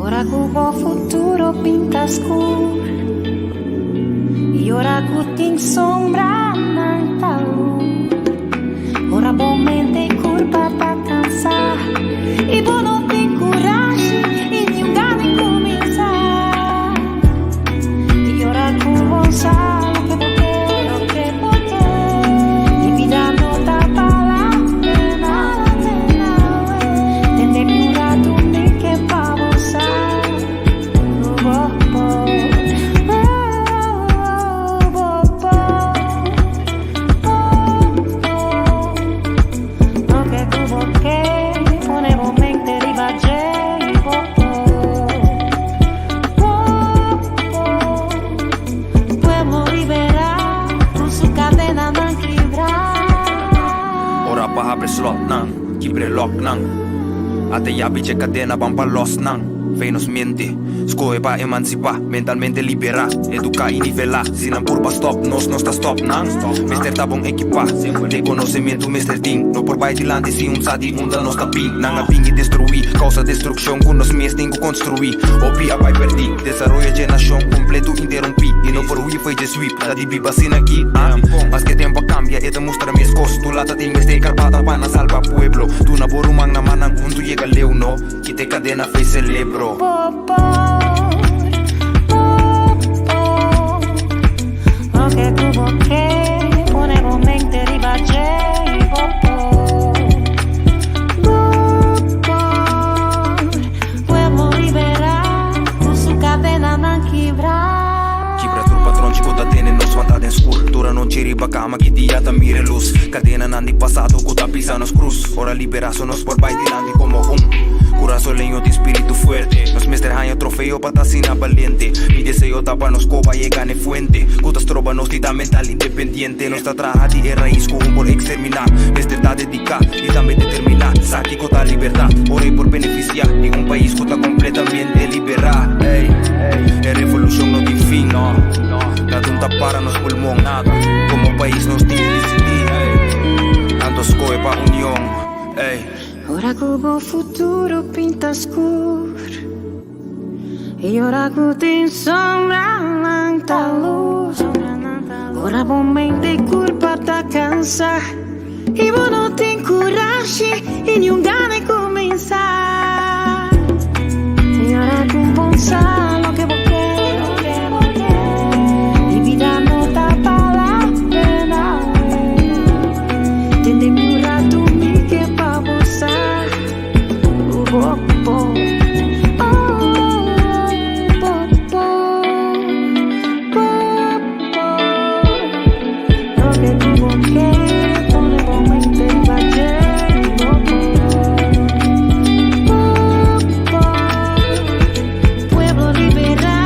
Ora ku bo futuro pinta skur I ora ku tin sombranan ta lur Ora bo mente i kurpa ta kansá I bo no tin kurashi i niun gana di kuminsá I ora ku bo sa loke bo ke loke bo ke I bida no ta bala pena Tende mi un ratu mi ke pa bo sa ku bo por Oh, bo por, bo por Loke ku bo ke pone bo mente riba dje i bo por Bo por Pueblo liberá ku su kadenanan kibrá. Ora pa habri slotnan, kibra e loknan. Ata yabi dje kadena ban pa los nan. Fe nos mente, skohe pa emansipá, mentalmente liberá, eduká i nivelá. Si nan purba stòp nos, nos ta stòp nan. Mester ta bon ekipá, den konosementu mester tin. No por bai dilanti si un sa di unda nos ta bin. Nan a bin i destruí, kousa destrukshon ku nos mes tin ku konstruí. Hopi a bai pèrdí, desaroyo dje nashon kompletu interumpí. I no por hui fo'i dje sweep, ta di biba asina aki, ah. Maske tempu a kambia, e ta mustra meskos. Tu lata tin mester karpata pa nan salba pueblo. Duna bo ruman na mannan huntu yega leu no. Kita e kadena fei selebro. Bo por, bo por Loke ku bo ke pone bo mente riba dje i bo por, bo por Pueblo liberá ku su kadenanan kibrá. Kibra tur patronchi ku ta tene nos wanta den skur. Tur anochi riba kama ki dia ta mira e lus. Kadenanan di pasado ku ta pisa nos krus. Ora liberá so nos por bai dilanti komo un kurasoleño di spiritu fuerte. Nos mester haña trofeo pa ta asina balente. Mi deseo ta pa nos koba yega n'e fuente ku ta stroba nos di ta mental independiente. Nos ta traha di e rais ku un por eksterminá. Mester ta dediká i tambe determiná. Sa kiko ta libertat ora e por benefisiá di un pais ku ta kompletamente liberá. Ey, e revolushon no tin fin, no. Nada un ta para nos pulmon, nada. Komo pais nos tin di disidí, ey. Anto skohe pa union, ey. Ora ku bo futuro pinta skur I ora ku tin sombranan ta lus Ora bo mente i kurpa ta kansa I bo no tin kurashi i niun gana di kuminsá I ora ku bo sa loke bo ke I bida no ta bala pena Tende mi un ratu mi ke pa bo sa ku bo por Oh, bo por, bo por Loke ku bo ke pone bo mente riba dje Bo por, bo por Pueblo liberá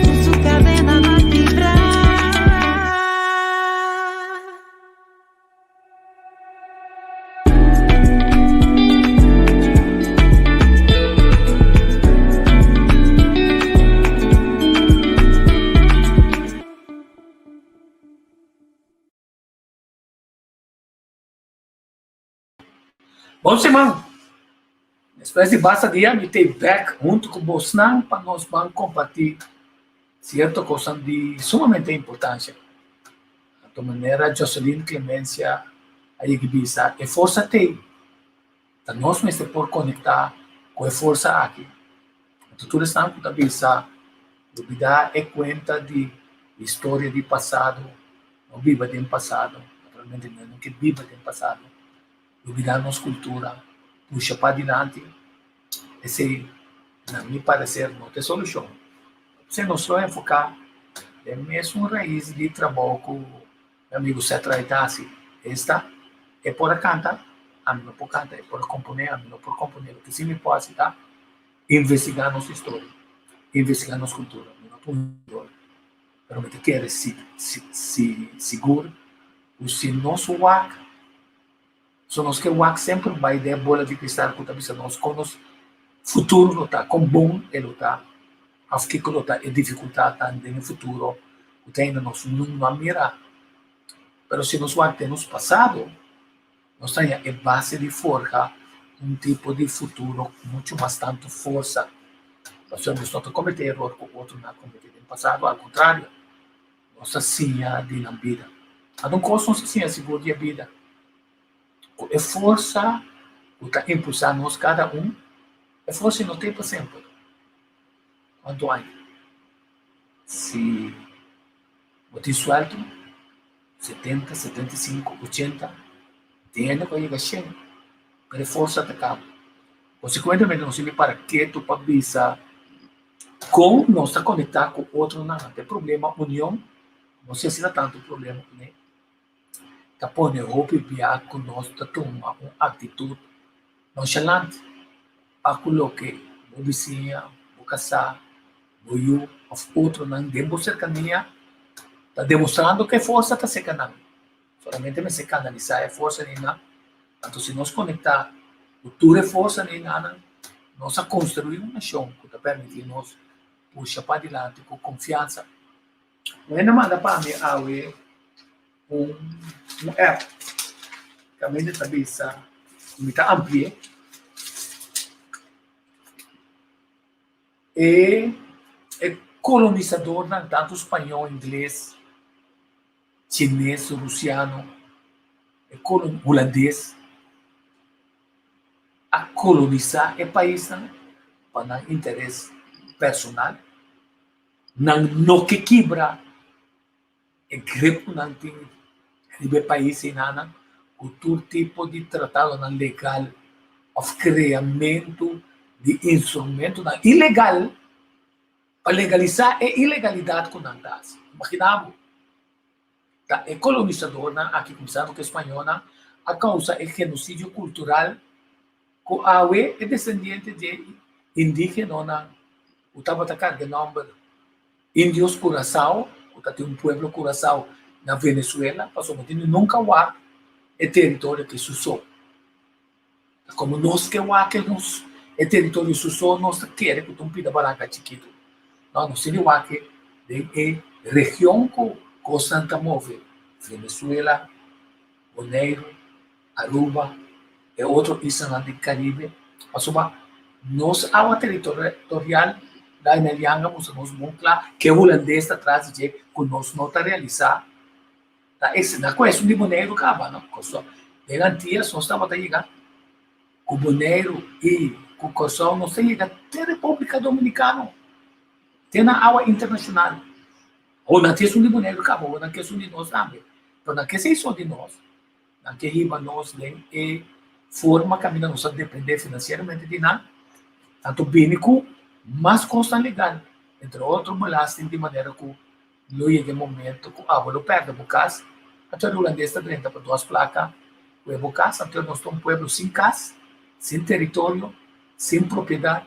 ku su kadenanan kibrá. Bon siman! Despues di basta dia mi ta bek huntu ku bosnan pa nos ban kompartí sierto kosnan di sumamente importansia. Anto manera Joseline Clemencia a yega bisa e forsa t'ei, ta nos mester por konektá ku e forsa aki. Anto tur esnan ku ta bisa lubidá e kuenta di historia di pasado, no biba den pasado, naturalmente nos no ke biba den pasado, lubidá nos kultura, pusha padilanti, esei na mi pareser no ta e solushon. P'esei nos lo enfoká den mesun rais di trabou ku mi amigu Seth Wright ta hasi. Esta, e por a kanta, ami no por kanta, e por a komponé, ami no por komponé. Loke si mi por hasi ta investigá nos historia, investigá nos kultura. Mi no ta un historiador, pero mi ta kere si si sigur ku si nos wak, so nos ke wak semper bai den e bola di kristal ku ta bisa nos kon nos futuro lo ta, kon bon e lo ta, òf kiko lo ta e difikultatnan den e futuro ku te ainda nos no a mira. Pero si nos wak den nos pasado, nos ta haña e base di forha un tipo di futuro ku muchu mas tantu forsa. Pasobra nos no ta kometé eror ku otronan a kometé den pasado, al kontrario, nos ta siña di nan bida. Algun kos nos ta siña sigur di e bida, ku e forsa ku ta impulsá nos kada un, e forsa no ta ei pa semper. Kuantu aña? Si bo tin suèltu, 70, 75, 80, tin hende ku a yega 100, pero e forsa ta kaba. Konsekuentemente nos tin di para ketu pa bisa kon nos ta konektá ku otronan. Ante e problema union, no si asina tantu problema kuné, ta pone hopi bia ku nos ta tuma un aktitut nonshalant pa ku loke bo bisiña, bo kasá, bo yu òf otronan den bo serkania ta demostrando ku e forsa ta serka nan. Solamente mester kanalisá e forsa di nan. Anto si nos konektá ku tur e forsa di nan, nos a konstruí un nashon ku ta permití nos pusha padilanti ku konfiansa. Un hende manda pa mi awe un un app kaminda ta bisa ku mi ta ampli'é. E e kolonisadornan tantu spañó, ingles, chines, rusiano, e kolon hulandes a kolonisá e paisnan pa nan interes personal. Nan no ke kibra e grip ku nan tin riba e pais einanan ku tur tipo di tratadonan legal òf kreamentu di instrumentonan ilegal pa legalisá e ilegalidat ku nan ta hasi. Imaginá bo, ta e kolonisadornan aki, kuminsando ku e spañolnan, a kousa e genosidio kultural ku awe e desendiente dje indígenonan ku tabata karga e nòmber Indios Curaçao, ku ta tin un pueblo Curaçao na Venezuela, pasobra no tin nunka wak e teritorio ke su so. Ta komo nos ke wak e nos e teritorio su so, nos ta kere ku ta un pida baranka chikitu. No, nos tin di wak den e region ku kosnan ta move, Venezuela, Boneiru, Aruba, e otro islanan di Caribe, pasobra nos awa territorial da na lianga mustra nos bon kla ke hulandes ta tras di dje ku nos no ta realisá. Ta ese na kuestion di Boneiru kaba no, Kòrsou. Den Antias nos tabata yega ku Boneiru i ku Kòrsou nos ta yega te Repúblika Dominikano, te na awa internashonal. Ho nan ke esun di Boneiru kaba, ho nan ke esun di nos tambe, pero nan ke esei so di nos. Nan ke hiba nos den e forma kaminda nos ta dependé finansieramente di nan. Tantu bini ku mas kosnan legal, entre otro belasting di manera ku lo yega e momento ku abo lo pèrdè bo kas. Anto e hulandes ta drenta pa dos plaka ku e bo kas. Anto nos ta un pueblo sin kas, sin teritorio, sin propiedat.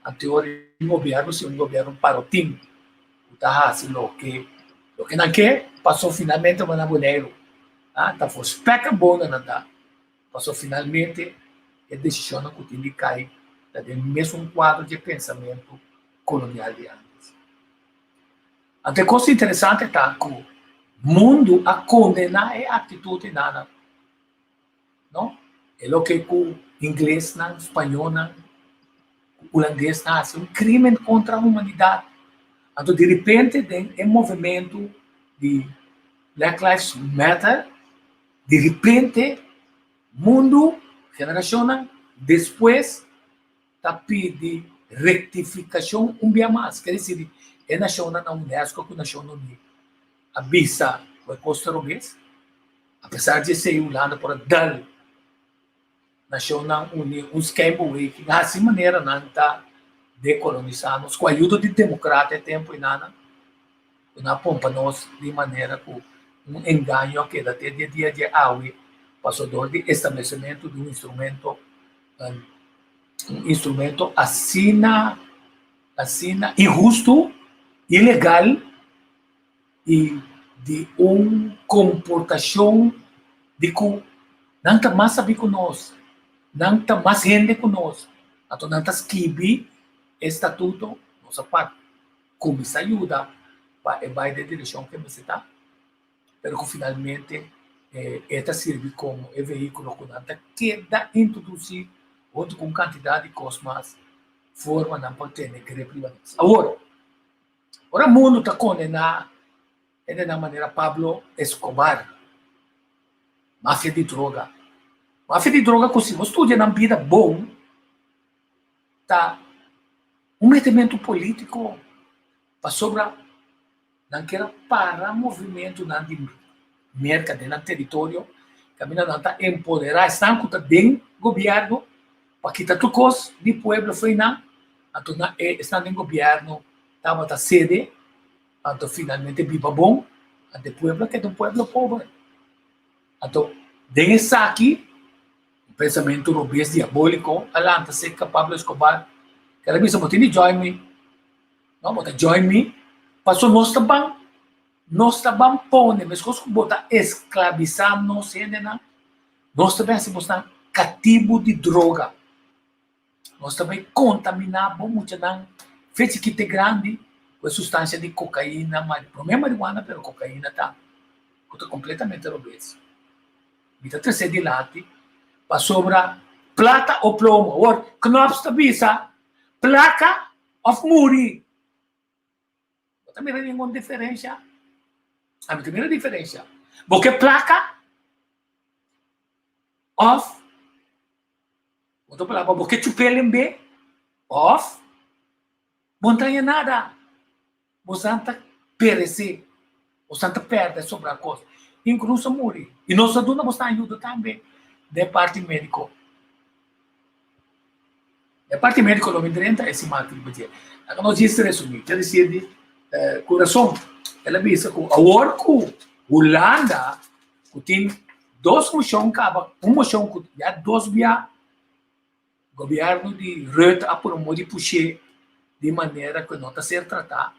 Anto ora e gobièrnu si un gobièrnu parotin ku ta hasi loke loke nan ke, paso finalmente bo na Boneiru. A ta for spek en bonen nan ta, pasobra finalmente e desishonnan ku tin di kai ta den mesun kuadro dje pensamentu kolonial di antes. Anto e kos interesante ta ku mundu a kondená e aktitut enanan, no? E loke ku inglesnan, spañolnan, ku hulandesnan hasi un krimen kontra humanidat. Anto di repente den e movementu di Black Lives Matter, di repente mundu, generashonnan despues ta pidi rektifikashon un bia mas. Ker desir e nashonnan na UNESCO ku Nashonnan Uní a bisa ku e kos ta robes. Apesar di esei Hulanda por a dal Nashonnan Uní un skènbeweging hasi manera nan ta dekolonisá nos ku ayudo di demokrata e tempu enanan ku nan a pompa nos di manera ku un engaño a keda te di dia di awe pasobra dor di establesimentu di un instrumento un instrumento asina asina inhustu, ilegal i di un komportashon di ku nan ta mas sabí ku nos, nan ta mas hende ku nos, anto nan ta skibi e statuto, nos a pak kuminsá yuda pa e bai den direkshon ku e mester ta, pero ku finalmente e ta sirbi komo e vehíkulo ku nan ta keda introdusí huntu ku un kantidat di kos mas. Formanan pa tene grip riba nos. Awor, ora mundu ta kondená hendenan manera Pablo Escobar, mafia di droga, mafia di droga ku si bo studia nan bida bon, ta un metementu polítiko pasobra nan kier a para movimentunan di Merka den nan teritorio, kaminda nan ta empoderá esnan ku ta den gobièrnu pa kita tur kos di pueblo fo'i nan, anto nan e esnan den gobièrnu tabata sede, anto finalmente biba bon, anto e pueblo a keda un pueblo pober. Anto den esaki un pensamentu robes diabóliko a lanta serka Pablo Escobar, kel a bisa bo tin di join mi. No, bo ta join mi paso nos ta ban, nos ta ban pone, meskos ku bo ta esklabisá nos hendenan, nos ta bin hasi bosnan katibu di droga. Nos ta bai kontaminá bo muchanan fe chikit te grandi ku e sustansia di kokaina, promé marihuana pero kokaina tambe, ku ta kompletamente robes. Mi ta trese dilanti pasobra plata o plomo. Awor Knops ta bisa plaka Of muri. Bo ta mira ningun diferencia? Ami ta mira diferencia. Bo ke placa of otro palabra bo ke chupel en be of bo no ta haña nada. Bosan ta perece, bosan ta perde sobra cos, incluso muri. Y nos ta duna bosan ayuda tambe den parti medico. Den parti medico lo mi drenta e siman aki riba dje. Laga nos djis resumi. Ke desir di curason. El a bisa cu awor cu Hulanda cu tin dos mocion caba, un mocion cu ya dos bia Gobierno di Rutte a promó di push'é di manera ku e no ta ser tratá.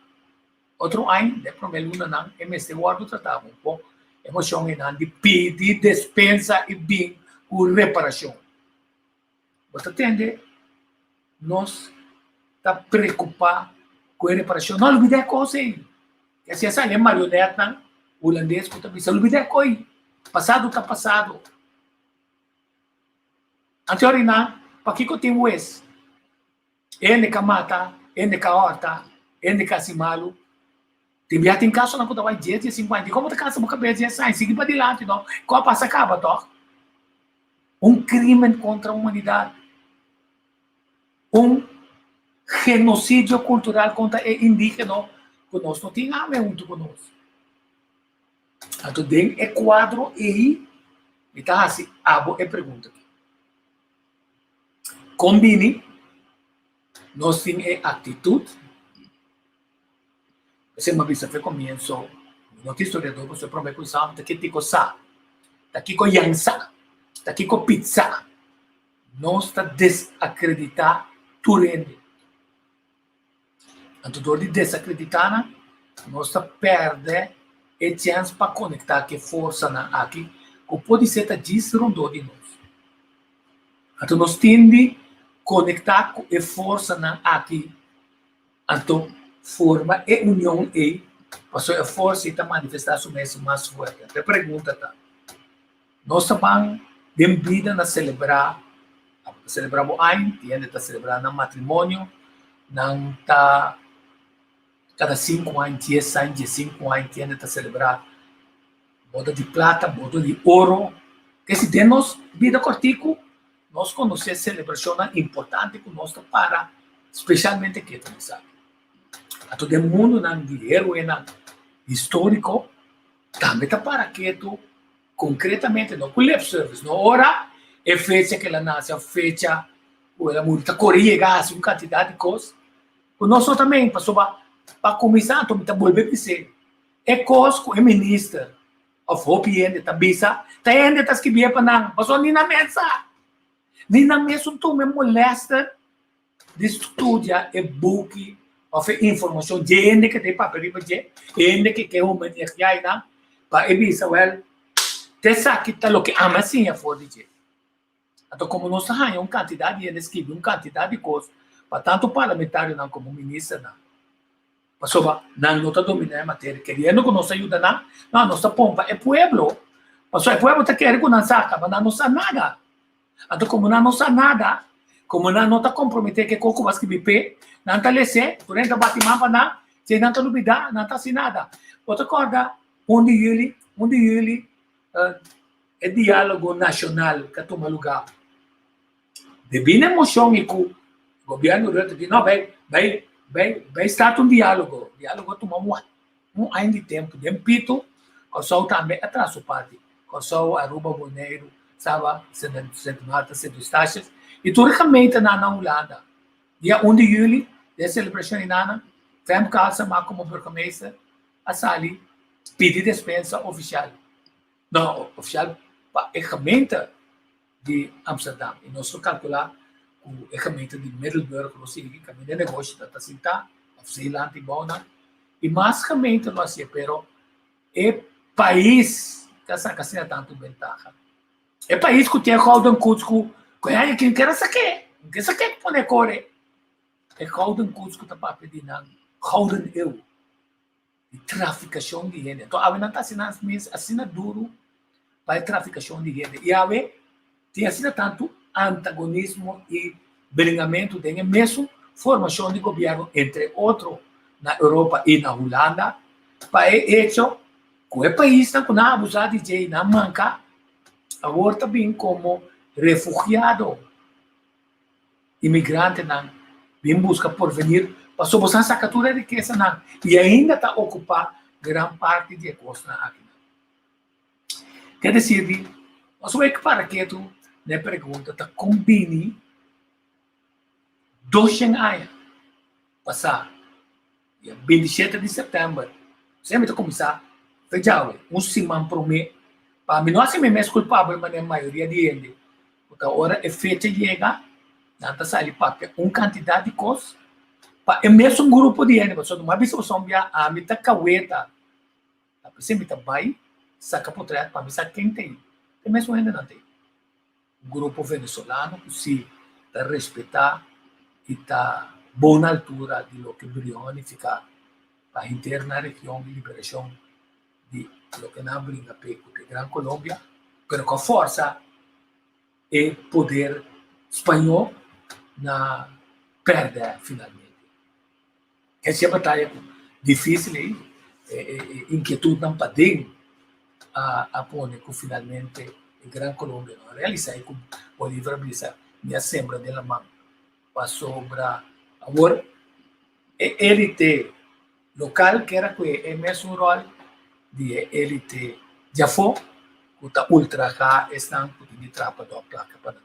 Otro aña, den promé lunanan, e mester wòrdu tratá. Bon por e moshon einan di pidi despensa i bin ku reparashon. Bo ta tende? Nos ta preokupá ku e reparashon. No lubidá e kos ei. I asina sali e marionètnan hulandes ku ta bisa, Lubidá e kos ei. Pasado ta pasado. Anto orina, pakiko tin hues? Hende ka mata, hende ka hòrta, hende ka hasi malu. Tin bia tin kasonan ku ta bai dies, diesinku aña. Dikon bo ta kansa bo kabes dies aña? Sigui padilanti no. Ku a pasa kaba tòg. Un krimen kontra humanidat. Un genosidio kultural kontra e indigeno ku nos no tin ame huntu ku nos. Anto den e kuadro ei mi ta hasi abo e pregunta aki. Kon bini nos tin e aktitut? Esei mi a bisa fe komienso, mi no ta historiador pasobra promé ku sa mi ta ke tiko sa, ta kiko yan sa, ta kiko pit sa. Nos ta desakreditá tur hende. Anto dor di desakreditá nan, nos ta pèrdè e chèns pa konektá ku e forsanan aki ku podisé ta djis rondó di nos. Anto nos tin di konektá ku e forsanan aki, anto forma e union ei, pasobra e forsa ei ta manifestá su mes mas fuerte. Anto e pregunta ta, Nos ta ban den bida na selebrá, abo ta selebrá bo aña, tin hende ta selebrá nan matrimonio, nan ta kada sinku aña, dies aña, diesinku aña tin hende ta selebrá boda di plata, boda di oro. Kesi den nos bida kòrtiku nos konosé selebrashonnan importante ku nos ta para speshalmente ketu di esaki. Anto den mundunan di héroenan históriko tambe ta para ketu Concretamente no cu lip service, no ora e fecha cu el a nace of fecha cu el a muri ta core yega haci un cantidad di cos cu nos no ta men pasobra pa cuminsa anto mi ta bolbe bis'e e cos cu e minister of hopi hende ta bisa ta hende ta scribie pa nan pasobra ni nan mes sa ni nan mes un tuma e molester di studia e buki of e informacion dje hende ke ta e papia riba dje, e hende ke ke homenageá einan, pa e bisa, wèl, te esaki ta loke ami a siña for di dje. Anto komo nos ta haña un kantidat di hende skibi un kantidat di kos pa tantu parlamentarionan komo ministernan, pasobra nan no ta dominá e materia, keriendo ku nos ta yuda nan, no, nos ta pompa e pueblo, pasobra e pueblo ta kere ku nan sa, kaba nan no sa nada. Anto komo nan no sa nada, Komo nan no ta komprometé ku e kos ku bo a skibi p'e, nan ta les'é, tur hende ta bati man pa nan, si nan ta lubidá, nan ta hasi nada. Bo ta kòrda un di yüli, un di yüli, e diálogo nashonal ku a tuma lugá. Debí na e moshon i ku gobièrnu Rutte di no bai bai bai bai start un diálogo, diálogo a tuma un un aña di tempu den pito Kòrsou tambe a traha su parti, Kòrsou, Aruba, Boneiru, Saba, Sint Maarten, Sint Eustatius i tur e gemeentenan na Hulanda. Dia un di yüli den selebrashon di nana Femke Halsema komo burgemeester a sali pidi despensa ofisial, no ofisial pa e gemeente di Amsterdam i nos lo kalkulá ku e gemeente di Middelburg lo sigui kaminda e negoshi ta ta sintá òf Zeeland i bounan i mas gemeente lo hasié pero e pais ta saka asina tantu bentaha. E pais ku tin e gouden koets ku ku e kin kere sak'é, kin sak'é ku pone kore e gouden koets ku ta papia di nan gouden eeuw. Di trafikashon di hende. Anto awe nan ta hasi nan mes asina duru pa e trafikashon di hende. I awe tin asina tantu antagonismo i bringamentu den e mesun formashon di gobièrnu, entre otro na Europa i na Hulanda, pa e echo ku e paisnan ku nan a abusá di dje i nan manka awor ta bin komo refugiado. Imigrantenan bin buska porvenir pasobra boso a saka tur e rikesanan i ainda ta okupá gran parti di e kosnan akinan. Ke desir di, nos wek para ketu na e pregunta ta kon bini doshen aña pasá, dia 27 di sèptèmber, semper ta kuminsá fe djawe, un siman promé, pa mi no hasi mi mes kulpabel manera mayoria di hende, ku ta ora e fecha yega, nan ta sali papia un kantidat di kos pa e mesun grupo di hende, pasobra mi a bisa boso un bia, ami ta kaweta, ta p'esei mi ta bai saka potrèt pa mi sa ken ta ei, e mesun hendenan ta ei. Un grupo venezolano ku si ta respetá i ta bon na altura di loke Brion a nifiká pa henter na region di liberashon di loke nan a bringa p'e ku ta e Gran Colombia, pero ku a forsa e poder spañó na pèrdè finalmente. Esei e bataya difísil ei, e inkietudnan paden a pone ku finalmente e Gran Colombia no a realisá i ku Bolívar a bisa mi a sembra den laman pasobra awor e élite lokal kier a kue e mesun ròl di e élite djafó ku ta ultrahá esnan ku tin di traha pa dòp plaka pa nan.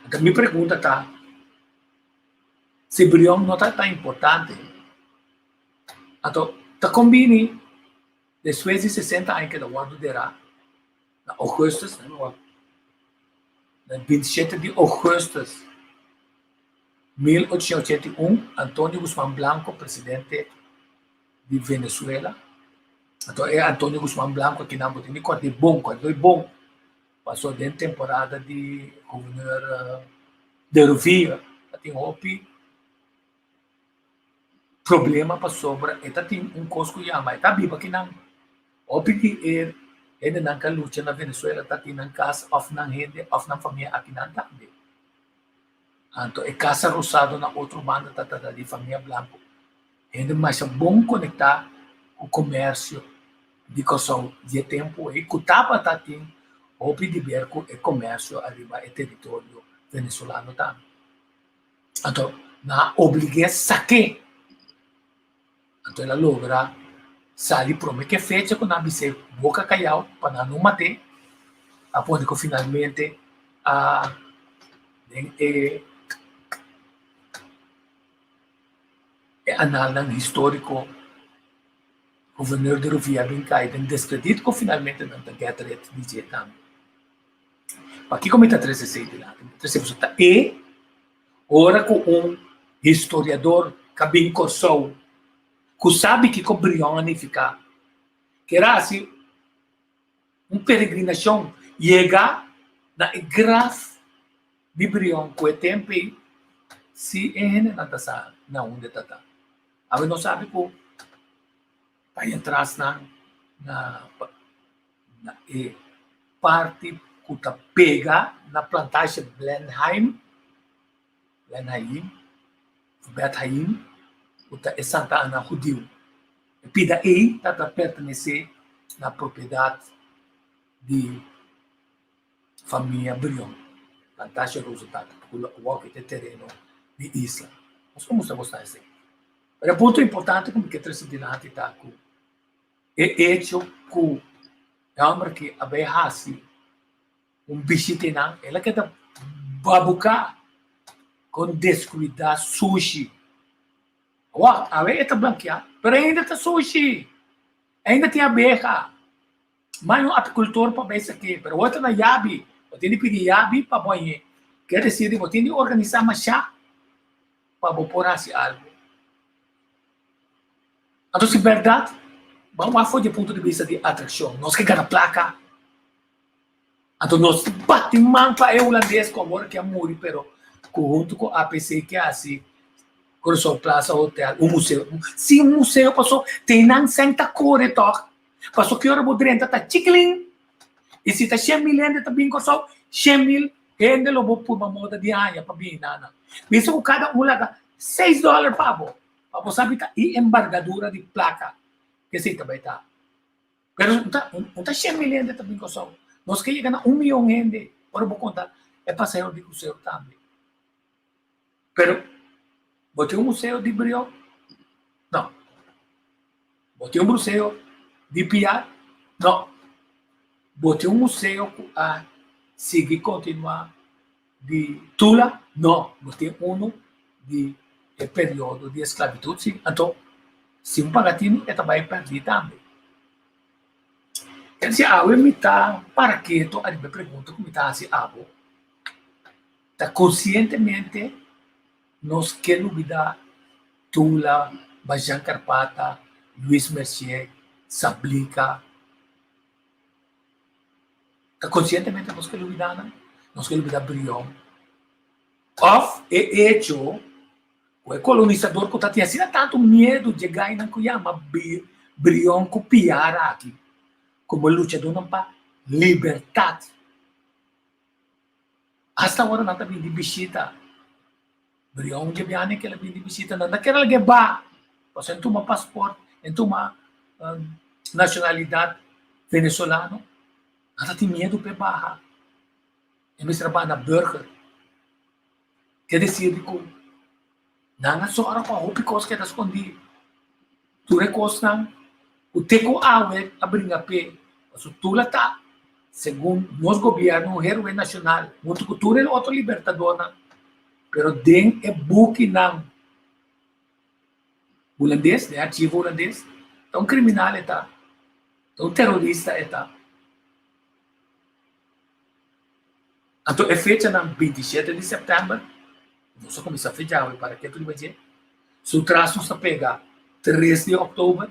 Anto mi pregunta ta, si Brion no ta tan importante, anto ta kombini despues di 60 aña keda wòrdu derá na ougùstùs, na 27 di ougùstùs 1881, Antonio Guzmán Blanco, presidente di Venezuela, anto e Antonio Guzmán Blanco akinan bo tin di kòrda e bon, kòrda e bon. Paso den temporada di Gouverneur De Rovira ta tin hopi problema pasobra e ta tin un kos ku yama e ta biba kinan. Hopi di e hendenan ku a lucha na Venezuela ta tin nan kas òf nan hende òf nan famia akinan tambe. Anto e Casa Rosado na otro banda ta trata di famia blanco. Hende masha bon konektá ku komersio di Kòrsou di e tempu ei ku tabata tin hopi di ber ku e komersio ariba e teritorio venezolano tambe. Anto nan a oblig'é sak'é. Anto el a logra sali promé ku e fecha ku nan a bis'é boka kayau pa nan no mat'é, a pone ku finalmente a den e E analnan históriko Gouverneur de Ruvia a bin kai den deskredit ku finalmente nan ta get rid di dje tambe. Pakiko mi ta trese esei dilanti? Mi ta trese pasobra ta e ora ku un historiador ka bin Kòrsou ku sabi kiko Brion a nifiká, kier a hasi un peregrinashon yega na e graf di Brion ku e tempu ei si e hendenan ta sa na unda ta ta. Awe nos sabi ku bai atras nan na na e parti ku ta pega na plantasje Blenheim. Ben Haim, òf Bet Haim, ku ta e Santa Ana hudiu. E pida ei tabata pertenesé na propiedat di famia Brion. Plantasje Rosa tabata ku awor ta e tereno di isla. Nos por mustra boso esei. Pero e punto importante ku mi ke trese dilanti ta ku e echo ku e hòmber aki a bai hasi un bishita einan, el a keda babuká kon deskuidá sushi. Awor, awe e ta blankeá, pero ainda ta sushi, ainda tin abeha. Mai un apikultor pa bai esaki, pero awor ta na yabi, bo tin di pidi yabi pa bo hañ'é. Kier desir di bo tin di organisá mashá pa bo por hasi algu. Anto si bèrdat, ban wak for di e punto di bista di atrakshon. Nos ke gana plaka. Anto nos ta bati man pa e hulandes ku awor ke a muri pero ku huntu ku APC ke hasi Curaçao Plaza Hotel un museo. Si un museo paso te nan sèn ta kore tòg. Paso ki ora bo drenta ta chiklin i si ta 100,000 hende ta bin Kòrsou, 100,000 hende lo bo purba moda di haña pa bin nan. Bisa ku kada un laga seis dòler pa bo, pa bo sabi ta i embargadura di plaka kesei ta bai ta. Pero un ta un ta 100,000 hende ta bin Kòrsou. Nos ke yega na un mion hende ora bo konta e pasahero di krusero tambe. Pero bo tin un museo di Brion? No. Bo tin un museo di Piar? No. Bo tin un museo ku a sigui kontinuá di Tula? No. Bo tin unu di e periodo di esklabitut si. Anto si un paga tini e ta bai pèrdí tambe. Kende si awe mi ta para ketu ariba e pregunta ku mi ta hasi abo. Ta konsientemente nos ke lubidá Tula, Bajan Karpata, Luis Mercier, Sablika. Ta konsientemente nos ke lubidá nan? Nos ke lubidá Brion? Òf e echo ku e kolonisador ku ta tin asina tantu miedu dje gainan ku yama Brion ku Piar aki komo luchadónan pa libertat. Asta ora nan ta bin di bishita, Brion dje biaha kel a bin di bishita, nan ta kere lag'é ba, pasobra en tuma pasport, en tuma nashonalidat venezolano, nan ta tin miedu p'e baha. E mester a baha na burger. Ke desir di ku nan a sòru pa hopi kos keda skondí. Tur e kosnan ku te ku awe a bringa p'e, pasobra tur a ta segun nos gobièrnu un héroe nashonal huntu ku tur e otro libertadornan, pero den e bukinan hulandes, den e archivo hulandes, ta un kriminal e ta, ta un terorista e ta. Anto e fechanan 27 di sèptèmber, nos a kuminsá fecha awe para ketu riba dje, su tras nos ta pega 3 di òktober,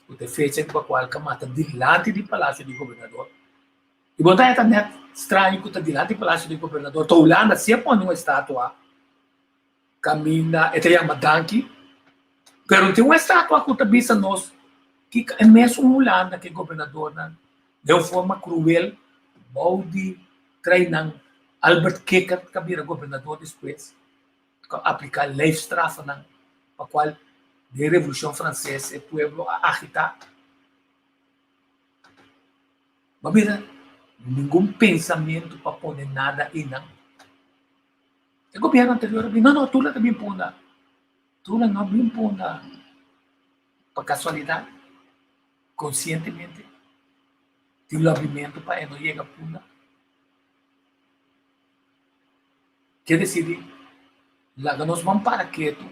ku ta e fecha riba kual ka mata dilanti di Palasio di Gobernador. I bo ta haña ta nèt straño ku ta dilanti Palasio di Gobernador, ta Hulanda si a pone un estatua kaminda e ta yama danki, pero tin un estatua ku ta bisa nos kiko e mesun Hulanda ku e gobernadornan den un forma kruel bou di trainan Albert Kikkert ku a bira gobernador despues ku a aplika lijfstrafnan pa kual den Revolushon Franses e pueblo a agitá. Bo a mira ningun pensamentu pa pone nada einan. E gobierno anterior a bin, no, no, Tula ta bin punda. Tula no a bin punda pa casualidad, conscientemente. Tin lobbymentu pa e no yega punda. Ke decidi, laga nos ban para ketu.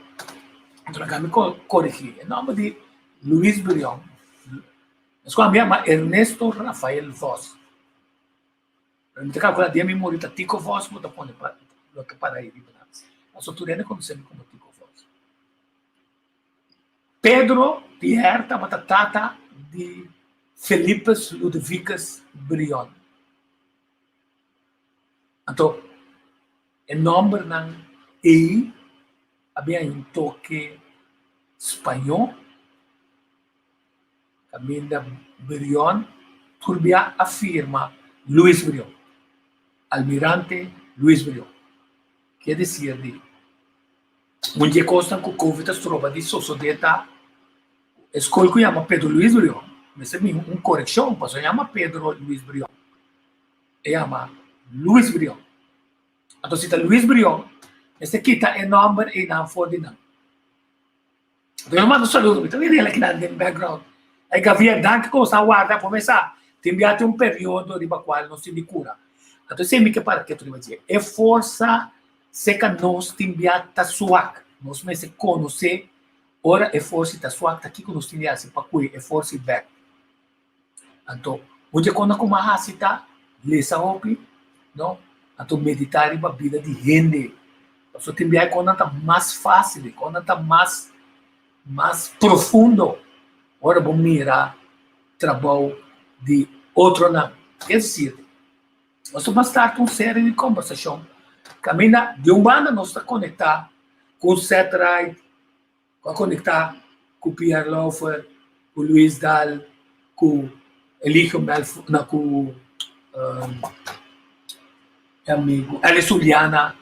Enton laga mi corigi. E nomber di Luis Brion, escu a mi yama Ernesto Rafael Vos. Pero mi ta calcula dia mi muri ta Tico Vos bo ta pone pa lo ta para ahi riba nan. Pasobra tur hende conoce mi como Tico Vos. Pedro Pierre tabata tata di Felipus Ludovicus Brion. Anto e nombernan ei a bin haña un toke spañó. Caminda Brion tur bia a firma Luis Brion, Almirante Luis Brion. Ke desir di? Un di e kosnan ku Covid a stroba di sosodé ta e skol ku yama Pedro Luis Brion. Mester bin un korekshon pasobra e yama Pedro Luis Brion, e yama Luis Brion. Anto si ta Luis Brion mester kita e nòmber einan for di nan. Anto yo manda un saludo, mi ta mira el akinan den background. Ey Gavier, danki ku bo sa warda por mesa. Tin bia tin un periodo riba kual nos tin di kura. Anto esei mi ke para ketu riba dje. E forsa seka nos tin bia ta suak. Nos mester konosé ora e forsa ta suak ta kiko nos tin di hasi pa kue e forsa bek. Anto, un dje kos ku mi a hasi ta lesa hopi, no? Anto meditá riba bida di hende. Pasobra tin biaha kosnan ta mas fásil, kosnan ta mas mas profundo ora bo mira trabou di otronan. Es desir, nos ta start un serie di kombersashon kaminda di un banda nos ta konektá ku Seth Wright, Ku a konektá ku Pierre Lauffer, ku Luis Daal, ku Eligio Melfor, no ku e amigu Ellis Juliana,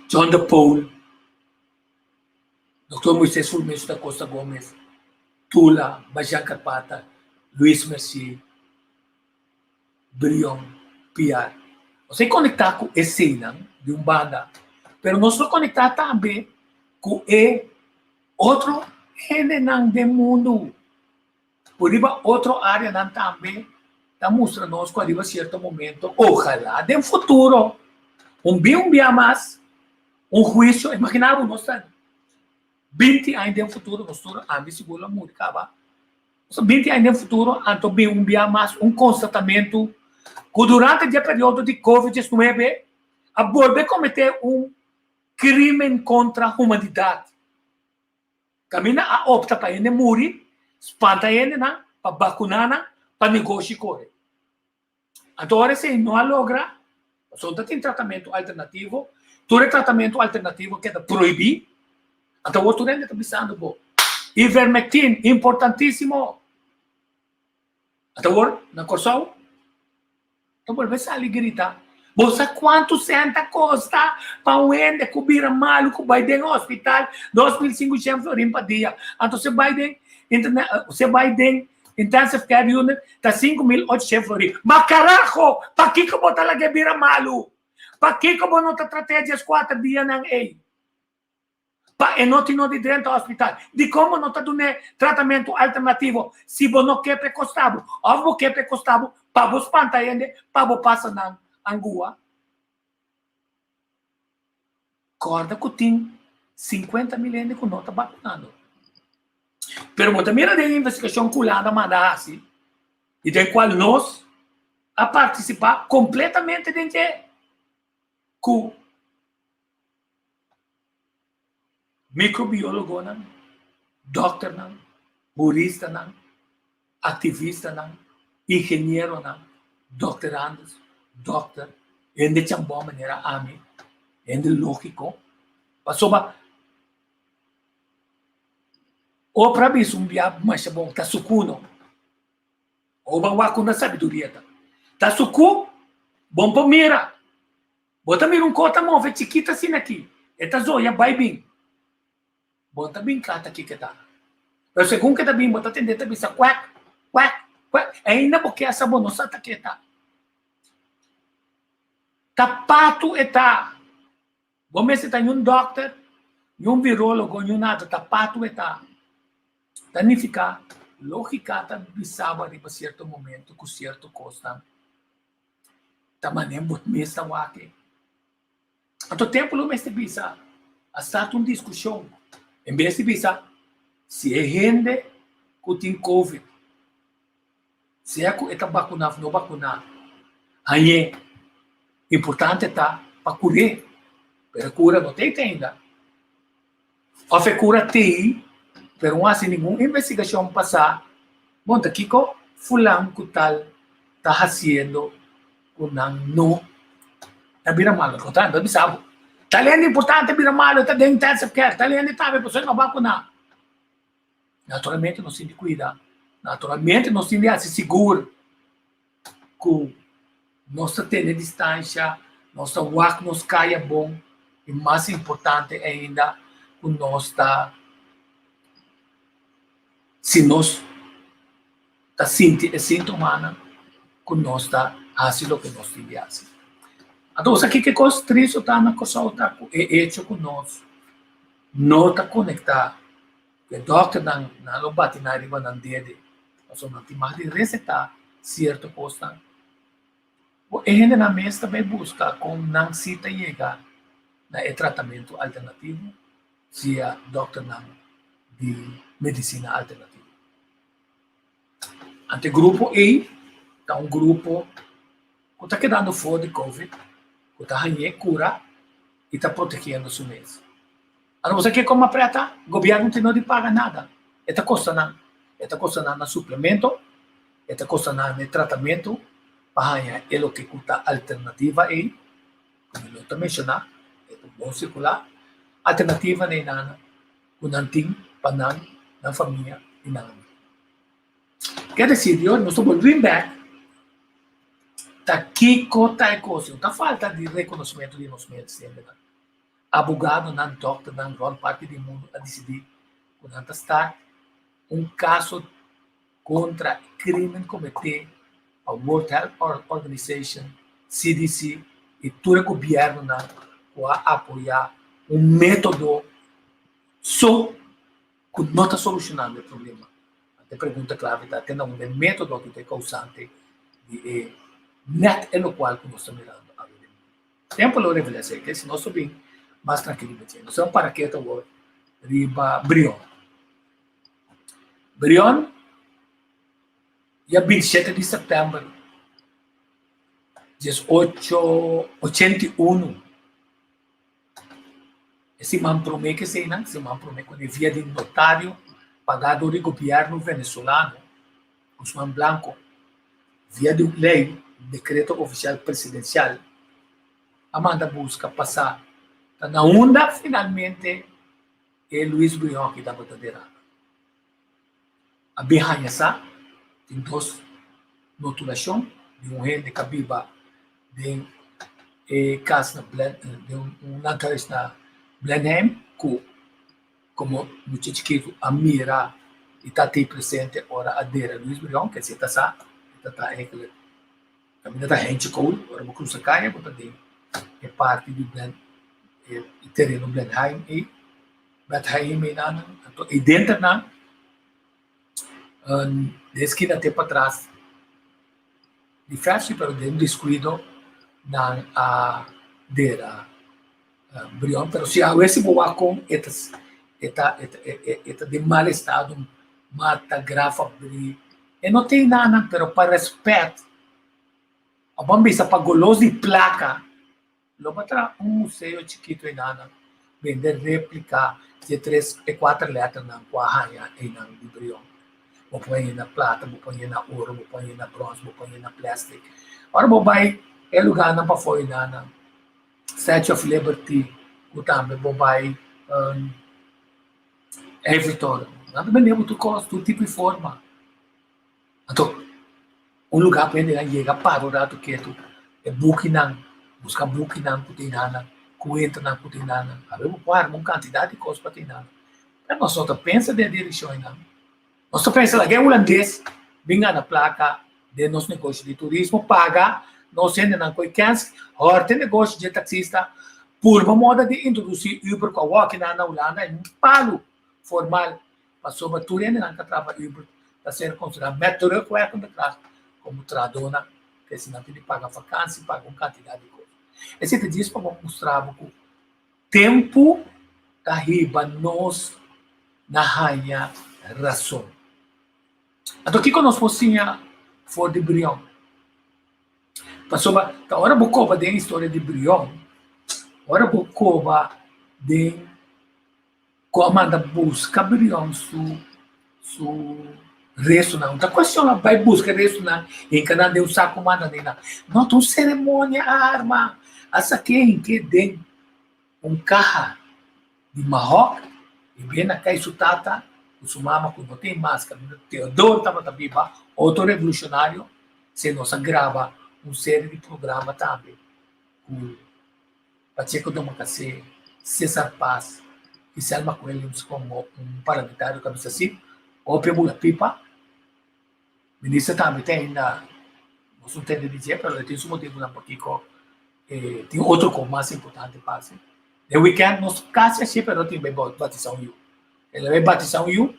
John de Pool, Doctor Moises Fulmencio da Costa Gomez, Tula, Bajan Carpata, Luis Mercier, Brion, Piar. Nos a konektá ku eseinan di un banda, pero nos lo konektá tambe ku e otro hendenan den mundu. Por riba otro áreanan tambe ta mustra nos ku ariba sierto momento, ojalá den futuro, un bin un bia mas, un huisio, imaginá bo nos ta 20 aña den futuro, nos tur ami sigur lo muri kaba. So 20 aña den futuro anto bin un bia mas un konstatamentu ku durante di e periodo di Covid 19 a bolbe kometé un krimen kontra humanidat. Kaminda a opta pa hende muri, spanta hendenan, pa bakuná nan, pa negoshi kore. Anto ora esei no a logra, pasobra ta tin tratamentu alternativo, tur e tratamentu alternativo keda prohibí, anto awor tur hende ta bisando bo, Ivermectin, importantísimo! Anto awor na Kòrsou ta bolbe sali grita, Bo sa kuantu sèn ta kosta pa un hende ku bira malu ku bai den hospital? 2500 florin pa dia. Anto si bai den, si bai den Intensive Care Unit ta 5800 florin. Ma carajo! Pakiko bo ta lag'é bira malu? Pakiko bo no ta trat'é 14 dianan ei? Pa e no tin no di drenta hospital. Dikon bo no ta dun'é tratamentu alternativo si bo no ke p'e kosta bo? Òf bo ke p'e kosta bo pa bo spanta hende pa bo pasa nan angua? Kòrda ku tin 50 mil hende ku no ta bakunando. Pero bo ta mira den e investigashon ku Hulanda manda hasi i den kual nos a partisipá kompletamente den dje ku mikrobiólogonan, dòkternan, huristanan, aktivistanan, ingenieronan, dòkterandes, dòkter, hende chambò manera ami, hende lógiko, pasobra Oprah bisa un bia masha bon, ta suku no. Oba wak unda sabiduria ta. Ta suku, bon por mira. Bo ta mira un kos ta move chikito asina aki, e ta zoya bai bin. Bo ta bin kla ta kiko e ta. Pero segun ke ta bin bo ta tende ta bisa kwek, kwek, kwek. Ainda bo ke sa bo no sa ta ke e ta. Ta patu e ta. Bo mester ta ñun dòkter, ñun virólogo, ñun nada, ta patu e ta. Ta nifiká, lógika ta bisa bo riba sierto momento ku sierto kosnan ta manera bo mes ta wak e. Anto tempu lo mester bisa, a start un diskushon, en bes di bisa si e hende ku tin covid, Sea ku e ta bakuná òf no bakuná, hañ'é. Importante ta pa kur'é, pero e kura no ta ei te ainda. Òf e kura t'ei, pero no hasi ningun investigashon pa sa, bon, ta kiko fulan ku tal ta hasiendo ku nan no ta bira malu. Al kontrario, mi ta bisa bo, tal hende importante bira malu, e ta den intensive care, tal hende tambe pasobra e no bakuná. Naturalmente nos tin di cuida, naturalmente nos tin di haci sigur cu nos ta tene distancia, nos ta wak nos caya bon y mas importante ainda. ku nos ta si nos ta sinti e síntomanan ku nos ta hasi loke nos tin di hasi. Anto bo sa kiko kos tristu ta na Kòrsou ta ku e echo ku nos no ta konektá ku e dòkternan, nan lo bati nan riba nan dede pasobra nan tin mag di resetá sierto kosnan. Bo e hendenan mes ta bai buska kon nan si ta yega na e tratamentu alternativo via dòkternan di medisina alternativo. Ante grupo ei ta un grupo ku ta kedando for di covid, ku ta hañ'é kura i ta protegiendo su mes. Anto bo sa ke koma preta? Gobièrnu tin no di paga nada. E ta kosta nan. E ta kosta nan na suplemento, e ta kosta nan na e tratamentu pa haña e loke ku ta alternativa ei, ku mi lo ta menshoná, e ta bon sirkulá. Alternativa na e nana ku nan tin pa nan, nan famia i nan amigu. Ke desir di nos ta bolbe bek ta kiko ta e kos. No ta falta di rekonosementu di nos mes hendenan. Abogadonan, dòkternan rònt parti di mundu a disidí ku nan ta start un kaso kontra e krímen kometé pa World Health Organization, CDC i tur e gobièrnunan ku a apoyá un método so ku no ta solushonando e problema. E pregunta klave ta te na unda e método aki ta e kousante di e nèt e lokual ku nos ta mirando awe den mundu. Tempu lo revelá esei, si nos ta bin mas trankil riba dje. Nos ta un paraket awor riba Brion. Brion dia 27 di sèptèmber 1881. E siman promé ku eseinan, siman promé ku e via di notario pagá dor di gobièrnu venezolano, Guzmán Blanco, via di un lei, un dekreto ofisial presidensial, a manda buska pasá ta na unda finalmente e Luis Brion aki tabata derá. A bin haña sa tin dos notulashon di un hende ku a biba den e kas na Blen den un landhuis na Blenheim ku komo mucha chikitu a mira i ta tin presente ora a dera Luis Brion ke si e ta sa e ta ta enkele kaminda ta henchi koul ora bo krusa kaya bo ta den e parti di Blen e tereno Blenheim ei Bethlehem einan anto ei denter nan den eskina te patras di Fefsi pero den descuido nan a dera Brion pero si awe si bo wak kon e ta e ta e ta den mal estado mata graf abri e no tin nada pero pa respet a bo a bisa pa golos di placa Lo bo traha un museo chikitu einan bende replika di e tres e kuater lèternan ku a haña einan di Brion. Bo por haña na plata, bo por haña na oro, bo por haña na brons, bo por haña na plèstik. Ora bo bai e lugánan pafó einan, Statue of Liberty, ku tambe bo bai Eiffeltoren, nan ta bende bo tur kos, tur tipo di forma. Anto, un lugá pa hendenan yega para un ratu ketu, e bukinan, buska bukinan ku tin nan, kuentanan ku tin nan. Awe bo por arma un kantidat di kos pa tin nan. Pero nos no ta pensa den e direkshon einan. Nos ta pensa laga e hulandes bin gana plaka den nos negoshi di turismo, paga nos hendenan ku e kèns, hòrta e negoshi dje taksista, purba moda di introdusí Uber ku awor kinan na Hulanda en un palu formal. Pasobra tur hendenan ta traha pa Uber ta ser konsiderá met terugwerkende kracht komo trahadónan, ke si nan tin di paga vakansi, paga un kantidat di kos. Esei ta djis pa bo mustra bo ku tempu ta hiba nos na haña rason. Anto kiko nos por siña for di Brion? Pasobra ta ora bo koba den historia di Brion, ora bo koba den Ku a manda buska Brion su su restunan. No ta kuestion a bai buska restunan hinka nan den un saku manda den nan. No, ta un seremonia a arma. A sak'é hink'é den un kaha di mahòk i ben a kai su tata ku su mama ku no tin mas kaminda Teodoro tabata biba, otro revolushonario, se nos a graba un serie di programa tambe ku Pacheco Domacassé, Cesar Paz. di Selma Williams komo un parlamentario ku a bisa si, hopi a bula pipa. Minister tambe ta ainda nos no tende di dje, pero e tin su motibunan pakiko e tin otro kos mas importante pa hasi. Den weekend nos kasi hasi pero tin bai batisa un yu. El a bai batisa un yu,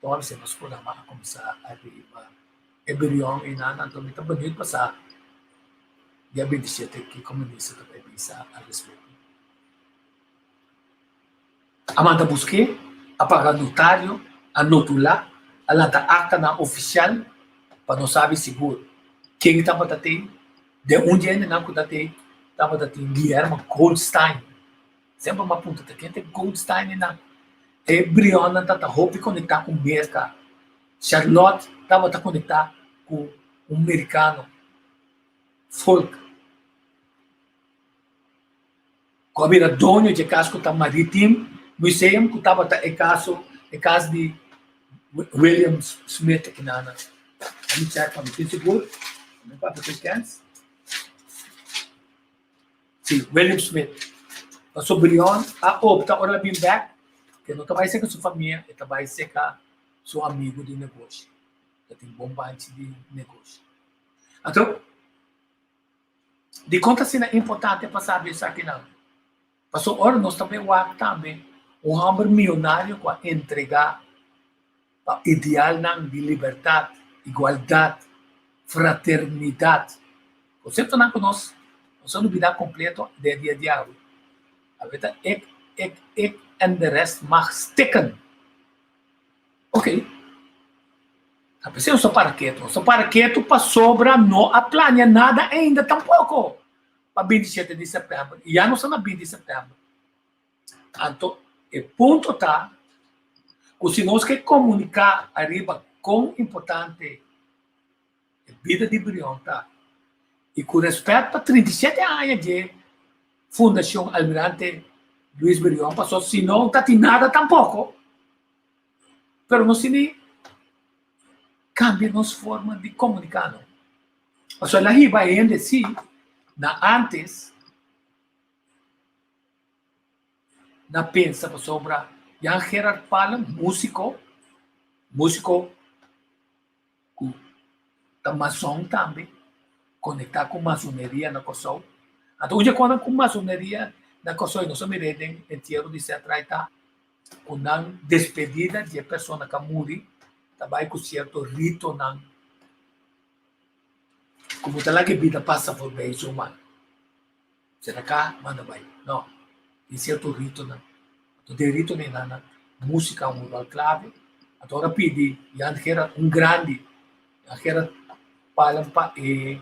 Tuma bisa nos programa a kuminsá ariba e birion einan, anto mi ta beniut pa sa dia 27 kiko minister ta bai bisa al respekto. A manda busk'é, a paga notario, a notulá, a lanta aktanan ofisial pa nos sabi sigur ken tabata tei. Den un di e hendenan ku ta tei tabata tin Guillermo Goldstein. Semper mi a puntra ta ken ta e Goldstein einan. E brionnan tabata hopi konektá ku Merka. Charlotte tabata konektá ku un merikano, Folk. Ku a bira doño dje kas ku ta Maritime Museum ku tabata e kaso e kas di William Smith akinana. Let me check pa mi tin sigur. Mi papia ku e kens. Si, William Smith. Paso Brion a opta ora el a bin bek ke no ta bai seka su famia, e ta bai seka su amigu di negoshi. Ta tin bon banchi di negoshi. Anto, Dikon ta asina importante pa sabi esakinan? Pasobra ora nos ta bai wak tambe un hòmber mionario ku a entregá pa idealnan di libertat, igualdat, fraternidat, konseptonan ku nos nos a lubidá kompleto den e dia di awe. Awe ta ik, ik, ik en de rest mag stikken. Ok. Ta p'esei nos ta para ketu. Nos ta para ketu pasobra no a plania nada ainda tampoko pa 27 di sèptèmber. I ya nos ta na 20 di sèptèmber. Anto e punto ta ku si nos ke komuniká ariba kon importante e bida di Brion ta i ku rèspèt pa 37 aña dje Fundashon Almirante Luis Brion, pasobra si no ta tin nada tampoko. Pero nos tin di cambia nos forma di comunica no. Pasobra el a hiba hende si na antes na pensa pasobra Jan Gerard Palm musico, musico ku ta mason tambe, konektá ku masoneria na Kòrsou. Anto un dje konan ku masoneria na Kòrsou i nos a mir'é den entiero di Setraai ta ku nan despedida di e persona ku a muri ta bai ku sierto ritonan ku bo ta laga e bida pasa forbei zomaar. Sera ka manda bai. No, tin sierto ritonan. Anto den ritonan einan nan músika un ròl klave. Anto ora pidi Jan Gerard, un grandi, Jan Gerard Palm pa e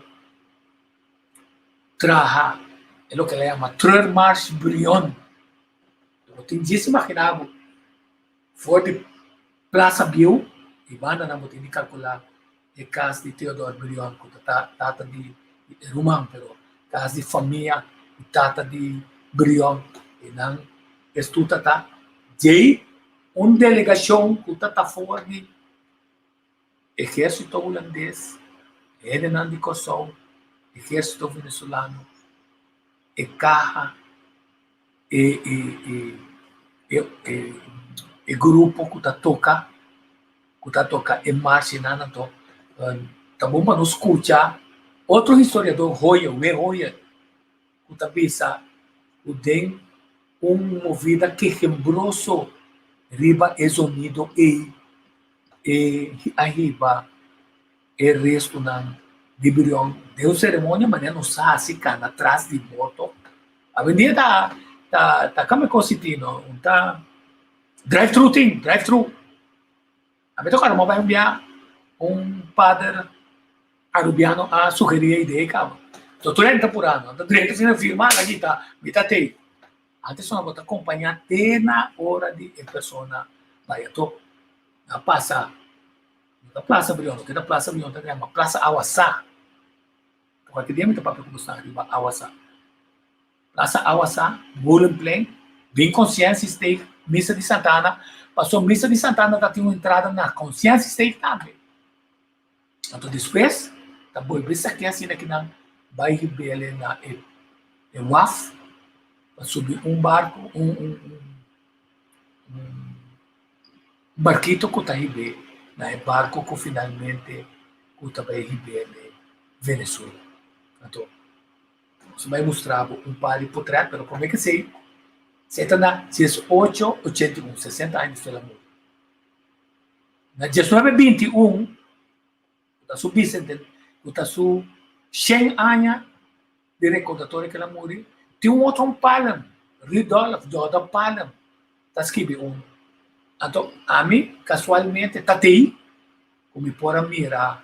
traha e loke el a yama Treurmars Brion. Bo tin djis imaginá bo for di Plaza Bieu i bandanan bo tin di kalkulá e kas di Theodore Brion ku ta tata di e ruman pero kas di famia di tata di Brion i nan estu ta ta djei un delegashon ku ta ta for di ehérsito hulandes, hendenan di Kòrsou, ehérsito venezolano, e kaha e e e e e e grupo ku ta toka ku ta toka e marshenan anto ta bon pa nos skucha otro historiador Hoyer We Hoyer ku ta bisa ku den un movida kehembroso riba e zonido ei e a hiba e restunan di Brion den un seremonia manera nos sa hasi kana tras di morto. Awendia ta ta ta kamba e kos si tin no, un ta drive thru tin, drive thru. Ami ta kòrda mi a bai un bia un pader arubiano a sugerí e idea ei kaba. So tur hende ta purá no, ta drenta asina firma la kita mi ta tei. Antes no bo ta kompañá te na ora di e persona bai ato. A pasa No ta Plaza Brion, loke ta Plaza Brion ta yama Plaza Awasá. Kualke dia mi ta papia ku boso riba Awasá. Plaza Awasá, Molenplein, bin Conscientiesteeg, Misa di Santa Ana, pasobra Misa di Santa Ana ta tin un entrada na Conscientiesteeg tambe. Anto despues ta bolbe sakia asina ki nan bai hib'el na e waf. Pa subi un barco, un, un, un, un barquito cu ta hib'é na e barco cu finalmente cu ta bay hib'é na Venezuela. Anto, nos bay mustra bo un par di potret, pero prome ke esei, esei ta na 1881, 60 aña despues el a muri. Na 1921, ku ta su bisenten, ku ta su shen aña di rekordatorio ku el a muri, tin un otro un palm, Rudolf Dodo Palm, ta skibi un. Anto ami kasualmente ta tei ku mi por a mira,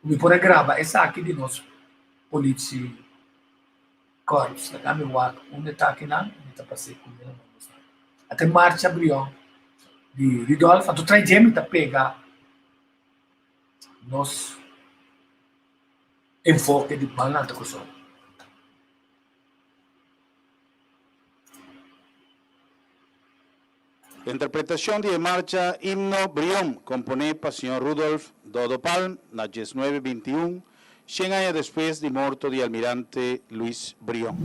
ku mi por a graba esaki di nos politie korps. Laga mi wak unda ta akinan, mi ta pas'é ku mi. Ata e marcha brion di Rudolf, anto trai dje mi ta pega nos enfoke di Ban Lanta Kòrsou. Interpretashon di e marcha Himno Brion, komponé pa señor Rudolf Dodo Palm na diesnuebe bintiun, shen aña despues di morto di almirante Luis Brion.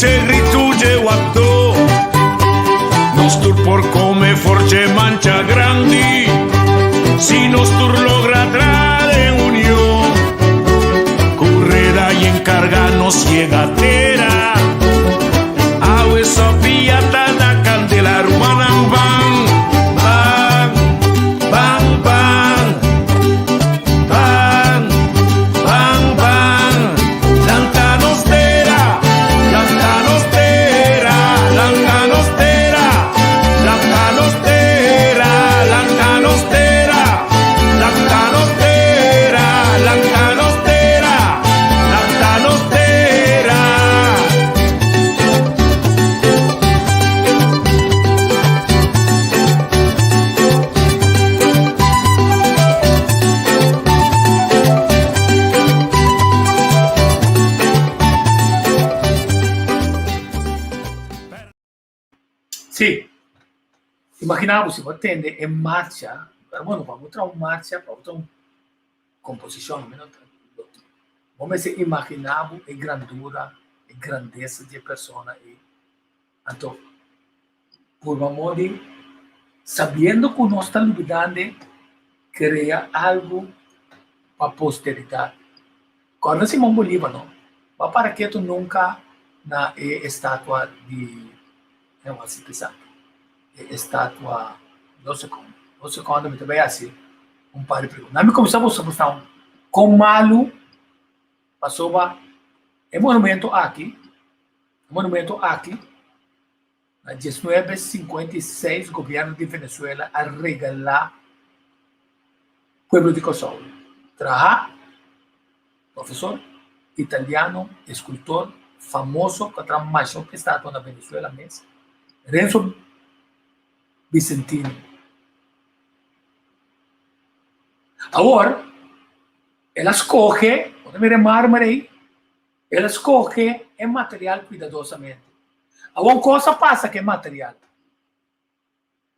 Skucha e gritu dje wapdó. Nos tur por kome for dje mancha grandi si nos tur logra tra den union. Ku reda i enkarga nos yega tera. Awe Sofia ta na kandela rumannan ban, ban, ban, ban, ban, ban, ban. Lanta nos tera, lanta nos tera, lanta nos tera, lanta nos tera, lanta nos tera, lanta nos tera, lanta nos tera, lanta nos tera. Sí. Imagina bo si bo tende e marcha, pero bueno, pa bo traha un marcha, pa bo traha un komposishon, bo mester imagina bo e grandura, e grandesa di e persona ei. Anto, purba modi, sabiendo ku nos ta lubidando, krea algu pa posteridat. Kòrda Simon Bolívar no ba para ketu nunka na e estatua di, e estatua, dos sekondo, dos sekondo mi ta bai hasi un par di pregunta. Mi kuminsá buska buska kon malu pasobra e monumento aki, e monumento aki na diesnuebe sinkuenta i seis gobièrnu di Venezuela a regalá pueblo di Kòrsou. Traha profesor italiano, eskultor famoso ku a traha masha hopi estatua na Venezuela mes, Renzo Vicentini. Awor, el a skohe, bo ta mira e mármer ei, el a skohe e material kuidadosamente. Awor un kos a pasa ku e material.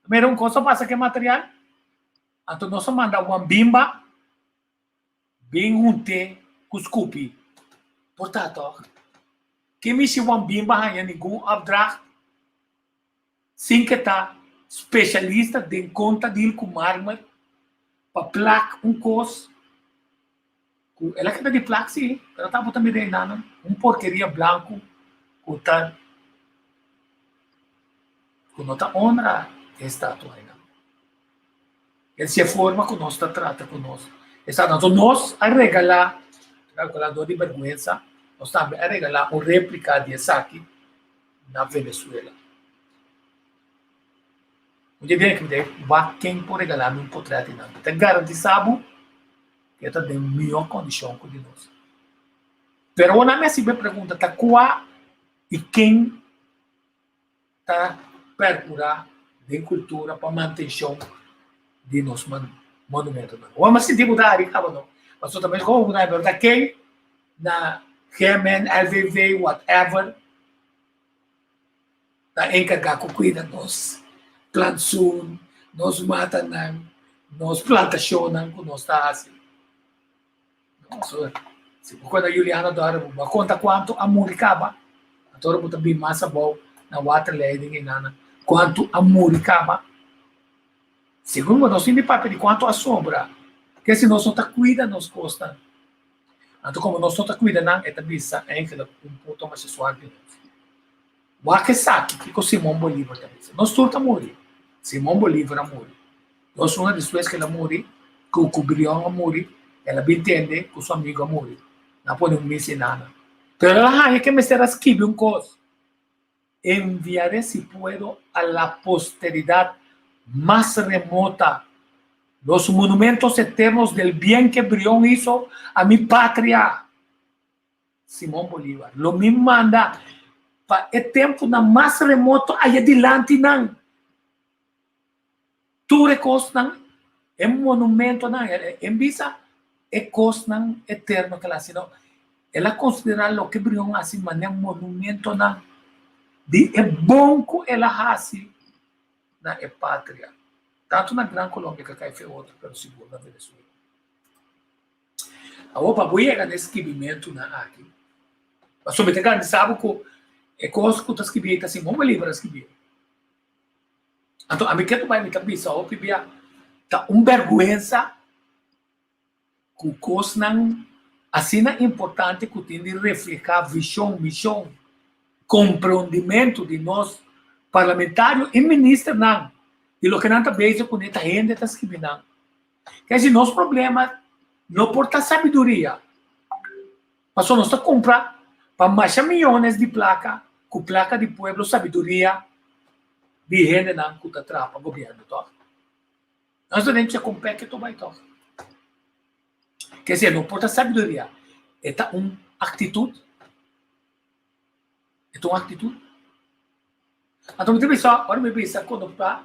Mira un kos a pasa ku e material, anto nos a manda Juan Bimba Bin hunté ku skupi. Por ta tòg? Ke mishi Juan Bimba haña ningun opdracht sin ke ta speshalista den kon ta dil ku marmer pa plak un kos ku el a keda di plak si, pero ta bo ta mira enanan un porkeria blanku ku ta ku no ta honra e estatua einan. Es e forma ku nos ta trata ku nos esaki. Anto nos a regalá, kalkulá dor di bèrgwensa, nos tambe a regalá un réplika di esaki na Venezuela. Un dia bienki mi ta wak ken por regalá mi un potrèt di nan. Mi ta garantisá bo ku e ta den mihó kondishon ku di nos. Pero awor nan mi a hasiba e pregunta, ta kua i ken ta percura den cultura pa mantencion di nos monumentonan. Ora mi a sinti bo ta hari caba no, pasobra ta mes como bo ta hari, pero ta ken na GMN, LVV, whatever, ta encarga cu cuida nos plantsoen, nos matanan, nos plantacionnan cu nos ta haci. Si bo konta Juliana Dora bo a konta kuantu a muri kaba, anto ora bo ta bin mas abou na waterleiding i nana kuantu a muri kaba. Segun bo nos tin di papia di kuantu a sobra, ke si nos no ta kuida nos kosnan. Anto komo nos no ta kuida nan e ta bisa eigenlijk un punto masha suar di nos. Wak esaki kiko Simon Bolivar ta bisa. Nos tur ta muri. Simon Bolivar a muri. Dos luna despues ku el a muri, ku ku Brion a muri, el a bin tende ku su amigu a muri. Nan a pone un misa i nada. Pero el a haña ke mester a skibi un kos, Enviaré si puedo a la posteridad mas remota los monumentos eternos del bien que Brion hizo a mi patria. Simon Bolivar, Lo mi manda pa e tempunan mas remoto aya dilanti nan. Tur e kosnan, e monumentonan, en bisa e kosnan eterno ku el a hasi, no. El a konsiderá loke Brion a hasi manera monumentonan di e bon ku el a hasi na e patria, tantu na Gran Colombia ku a kai fe otro, pero sigur na Venezuela. Awor pa bo yega na e skibimentunan aki, pasobra mi ta garantisa bo ku. E kos ku ta skibí ei ta Simon Bolívar a skibí. Anto ami ke bai mi ta bisa hopi bia ta un bèrgwensa ku kosnan asina importante ku tin di reflehá vishon, mishon, komprondimentu di nos parlamentario i ministernan di loke nan ta bezig kuné ta hende ta skibi nan. Kèsi nos problema no por ta sabiduria. Pasobra nos ta kumpra pa masha miyones di plaka ku plaka di pueblo sabiduria di hendenan ku ta traha pa gobièrnu tòg. Nos ta den chekon pèke to bai tòg. Kese no por ta sabiduria, e ta un aktitut. E ta un aktitut. Anto mi ta bisa, ora mi bisa kono ta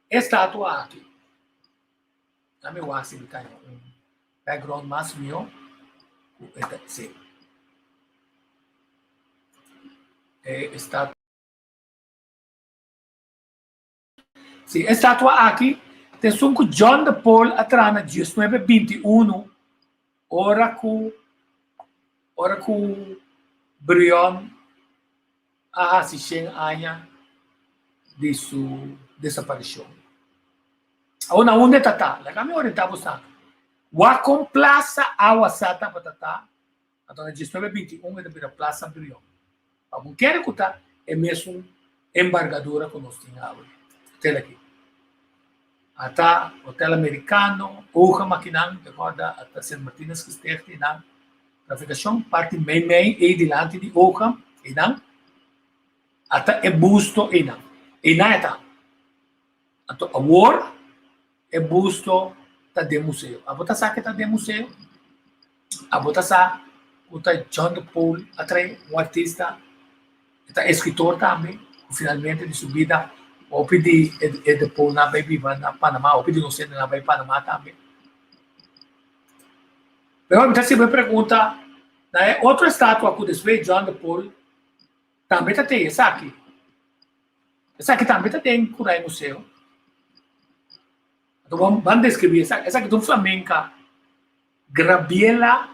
e statua aki. Dame wak si mi ta haña un background mas mihó ku e ta sí. E estatua. Sí, e estatua aki ta esun ku John de Paul a traha na 1921 ora ku ora ku Brion a hasi shen aña di su desaparishon. Awor na unda e ta ta? Laga mi orientá bo sa. Wak kon Plaza Awasá tabata ta, anto na 1921 e ta bira Plaza Brion. Pa bo kere ku ta e mesun embargadura ku nos tin awe. Hotel aki. Ata Hotel Americano, Oga Makinan, te kòrda ata Sint Martinus Gesticht einan. Trafikashon parti meimei ei dilanti di Oga einan. Ata e busto einan. Einan e ta. Anto awor e busto ta den museo. Abo ta sa ke ta den museo? Abo ta sa ku ta John de Paul a trae, un artista, e ta eskritor tambe, ku finalmente di su bida hopi di e de Paulnan a bai biba na Panama, hopi di nos hendenan a bai Panama tambe. Pero mi ta hasibo e pregunta na e otro estatua ku despues John de Paul tambe ta tei esaki. Esaki tambe ta den Kurai Museo. Anto ban ban deskribí esaki. Esaki ta un flamenka Grabiela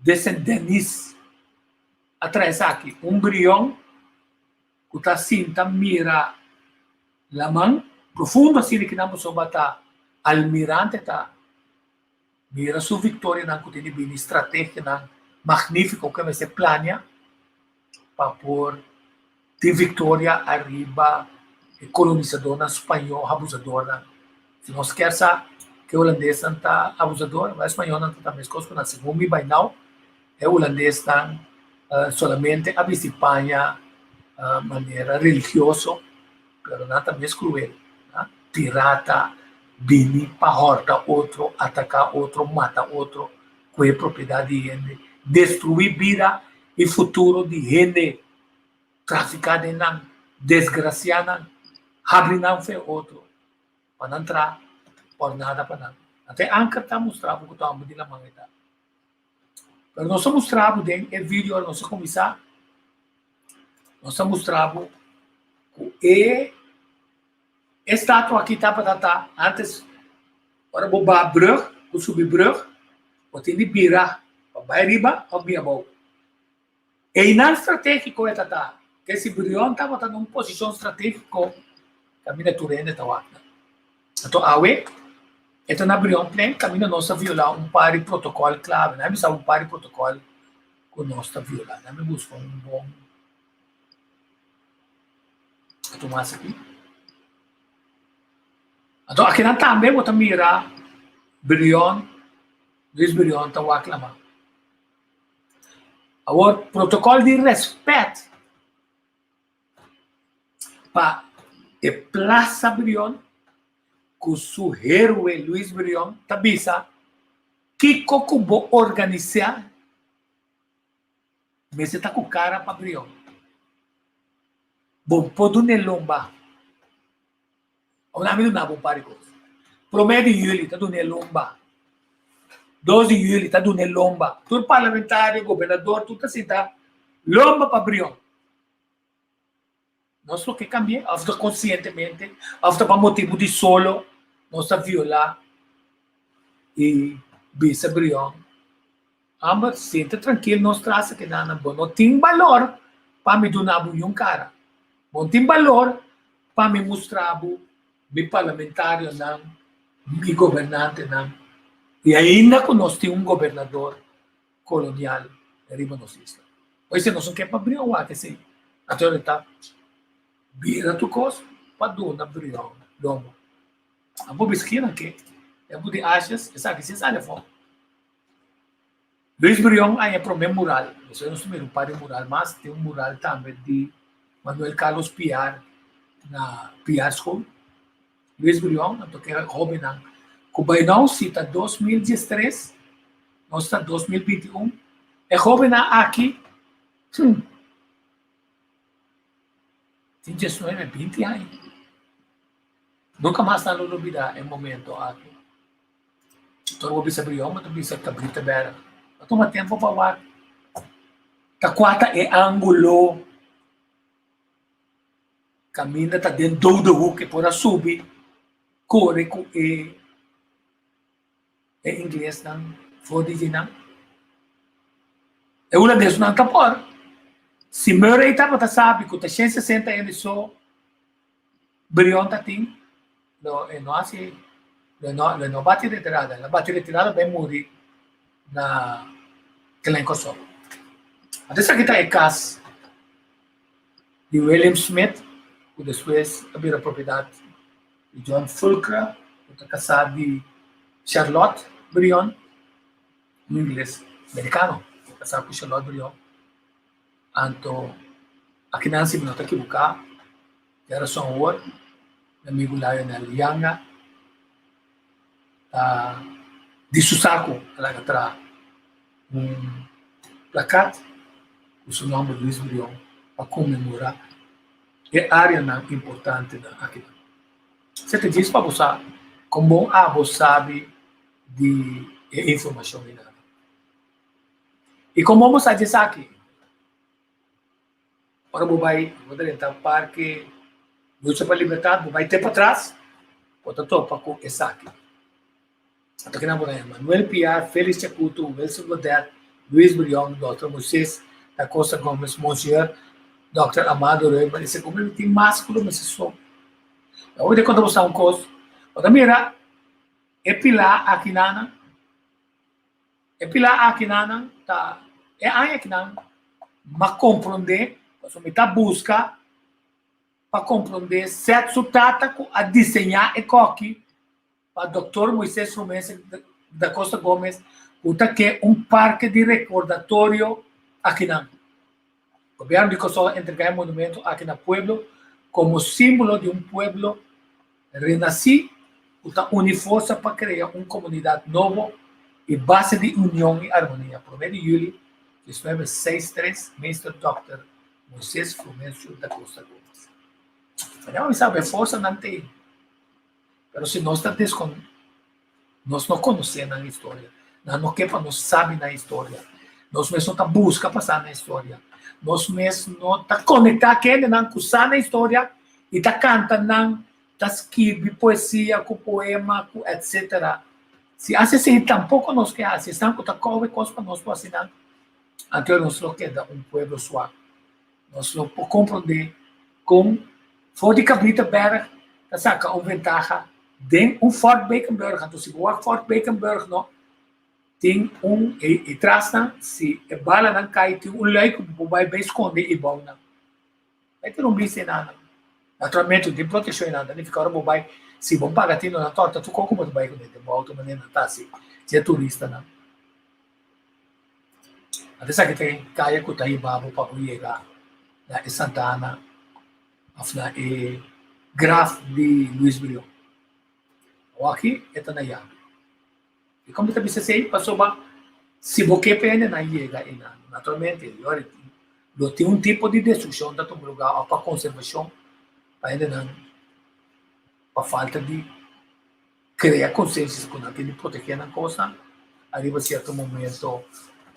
de Saint Denis a traha esaki. Un brion ku ta sinta mira laman profundo asina kinan pasobra ta almirante ta mira su viktorianan ku tene bini strategianan magnífiko ku e mester plania pa por tin viktoria ariba e kolonisadornan spañó abusadornan. Si nos kier sa ke hulandesnan ta abusador, e spañónan ta ta meskos ku nan. Segun mi bai nau, e hulandesnan solamente a bisti paña manera religioso, pero nan ta mes kruel. Pirata, bini pa hòrta otro, ataká otro, mata otro ku e propiedat di hende, destruí bida i futuro di hende, trafiká den nan, desgrasiá nan, habri nan fe otro pa nan tra por nada pa nan. Anto e anker ta mustra bo ku ta homber di laman e ta. Pero nos a mustra bo den e video ora nos a kuminsá, nos a mustra bo ku e e statua aki tabata ta antes ora bo baha brug, bo subi brug, bo tin di bira pa bai riba òf bin abou. Einan stratégiko e ta ta, ke si Brion tabata na un posishon stratégiko kaminda tur hende ta wak nan. Anto awe e ta na Brionplein kaminda nos ta violá un par di protokòl klave. Nan a bisa un par di protokòl ku nos ta violá. Nan mi buska un bon a tuma esaki. Anto akinan tambe bo ta mira Brion, Luis Brion ta wak laman. Awor protokòl di rèspèt pa e Plaza Brion ku su héroe Luis Brion ta bisa kiko ku bo organisá mester ta ku kara pa Brion. Bo por dun'é lomba. Awor ami duna bo un par di kos. Promé di yüli ta dun'é lomba. Dos di yüli ta dun'é lomba. Tur parlamentario, gobernador, tur ta sinta lomba pa Brion. Nos lo ke kambi'é, òf ta konsientemente, òf ta pa motibu di solo nos ta violá i bisa Brion, Amber, sinta trankil, nos trasa kinan, bo no tin balor. pa mi duna bo niun kara. Bo no tin balor pa mi mustra bo mi parlamentarionan, mi gobernantenan i ainda ku nos tin un gobernador kolonial riba nos isla. Oise nos no ke pa Brion wak esei. Anto e ta bira tur kos pa duna Brion lomo. Abo bisa kinan ke tempu di ashes esaki si a sali afó. Luis Brion a haña promé mural. Despues nos ta mira un par di mural mas. Tin un mural tambe di Manuel Carlos Piar na Piar School. Luis Brion anto ke hóbennan ku bai nou si ta 2013, nos ta 2021. E hóbennan aki hmm, tin 19, 20 aña. Nunka mas nan lo lubidá e momento aki. Tor bo bisa Brion, bo ta bisa Cabrita Berg. A tuma tempo pa wak ta kua ta e angulo kaminda ta den dode hoek e por a subi kore ku e e inglesnan for di djinan. E hulandesnan ta por. Si Murray tabata sabi ku ta 160 hende so Brion ta tin, lo e no hasi, lo e no, lo e no bati retirada. El a bati retirada bai muri na Klein Kòrsou. Anto esaki ta e kas di William Smith, ku despues a bira propiedat di John Fulker, ku ta kasá di Charlotte Brion, un ingles merikano, kasá ku Charlotte Brion. Anto akinan si mi no ta ekiboká, tin rason awor, mi amigu Lionel Yanga ta di su saku a laga traha un plakat ku su nòmber Luis Brion pa konmemorá e áreanan importantenan akinan. Esei ta djis pa bo sa kon bon abo sabi di e informashon einan. I komo bo sa dje esaki? Ora bo bai, bo ta drenta Parke Lucha pa Libertat, bo bai te patras, bo ta topa ku esaki. Anto kinan bo ta haña Manuel Piar, Felix Chacuto, Wilson Godet, Luis Brion, Dòkter Moises da Costa Gomez, Monsieur Dòkter Amado Reumer, i segun mi tin mas ku lo mester so. Awor mi ta konta bo sa un kos, bo ta mira e pilá akinanan, E pila akinanan ta e aña akinan m'a komprondé, pasobra mi ta buska pa komprondé sèt su tata ku a diseñá e kòki pa Dòktor Moisés Frumencio da Costa Gomez ku ta ke un parke di rekordatorio akinan. Gobièrnu di Kòrsou a entregá e monumento aki na pueblo komo símbolo di un pueblo renasí ku ta uni forsa pa krea un komunidat nobo i base di union i armonia. Promé di yüli 1963, Meester Dòkter Moisés Frumencio da Costa Gomez. Manera mi sabe e forsanan t'ei, pero si nos ta deskon nos no konosé nan historia, nan no ke pa nos sabi nan historia, nos mes no ta buska pa sa nan historia, nos mes no ta konektá kendenan ku sa nan historia i ta kanta nan, ta skirbi poesia ku poema ku etsetera. Si hasi esei tampoko nos ke hasi, esnan ku ta kowe kos pa nos por hasi nan, anto nos lo keda un pueblo suak. Nos lo por komprondé kon for di Cabrita Berg ta saka un ventaha den un Fort Beekenburg. Anto si bo wak Fort Beekenburg no tin un e trasnan si e balanan kai tin un lui ku bo por bai bai skonde e bounan. Bai tene un bista enanan. Naturalmente no tin protekshon enanan ta nifiká ora bo bai si bo paga tino nan tòg ta tur koko bo ta bai kuné den bo outo manera nan ta hasi si e turistanan. Anto esaki ta e kaya ku ta hiba bo pa bo yega na e Santa Ana òf na e graf di Luis Brion. Awor aki e ta na yabi. I kon mi ta bisa esei? Pasobra si bo ke pa hende nan yega einan, naturalmente lo tin un tipo di destrukshon ta tuma lugá òf pa konservashon pa hendenan pa falta di krea konsiensia ku nan tin di protegé nan kosnan ariba sierto momento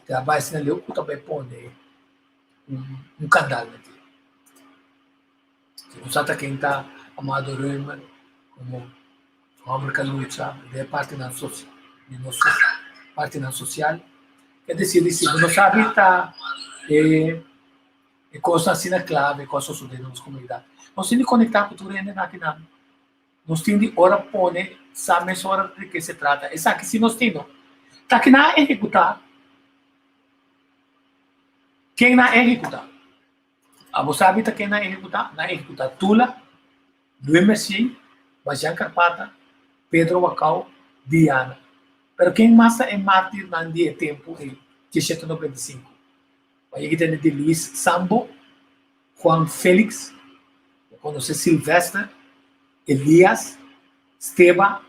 ta bai asina leu ku ta bai pone un kandal na dje. Si nos sa ta ken ta Amado Römer komo hòmber ku a lucha den e partinan di nos partinan sosial, ke desir di si bo no sabi ta e. E kosnan asina klave ku a sosodé den nos komunidat. Nos tin di konektá ku tur hende akinan. Nos tin di ora pone sa mesora di ke se trata. Esaki si nos tin no. Ta kinan a ehekutá? Ken nan a ehekutá? Abo sabi ta ken nan a ehekutá? Nan a ehekutá Tula, Louis Mercier, Bajan Karpata, Pedro Wakao, Diana. Pero ken mas ta e mártirnan di e tempu ei, 1795? Bo a yega tende di Luis Sambo, Juan Felix, bo konosé Silvester, Elias, Steba,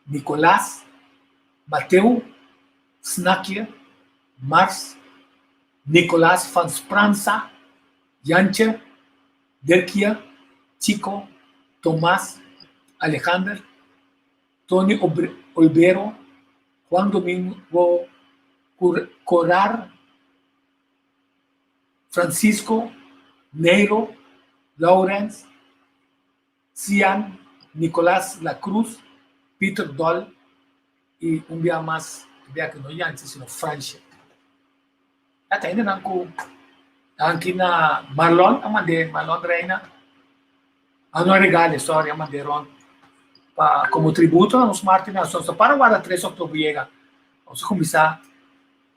Nicolas, Mateo, Snakje, Mars, Nicolas van Spranza, Jantje, Dirkje, Chico, Tomas, Alexander, Tony Olbero, Juan Domingo Corrar, Francisco, Neiro, Laurens, Cian, Nicolas La Cruz, Peter Dol i un bia mas, e bia aki no Janchi sino Fransje. Ya ta hendenan ku danki na Marlon a mand'é, Marlon Reina, a no regal'é, sorry, a mand'é rond pa komo tributo na nos mártirnan. So nos ta para warda tres òktober yega, nos a kuminsá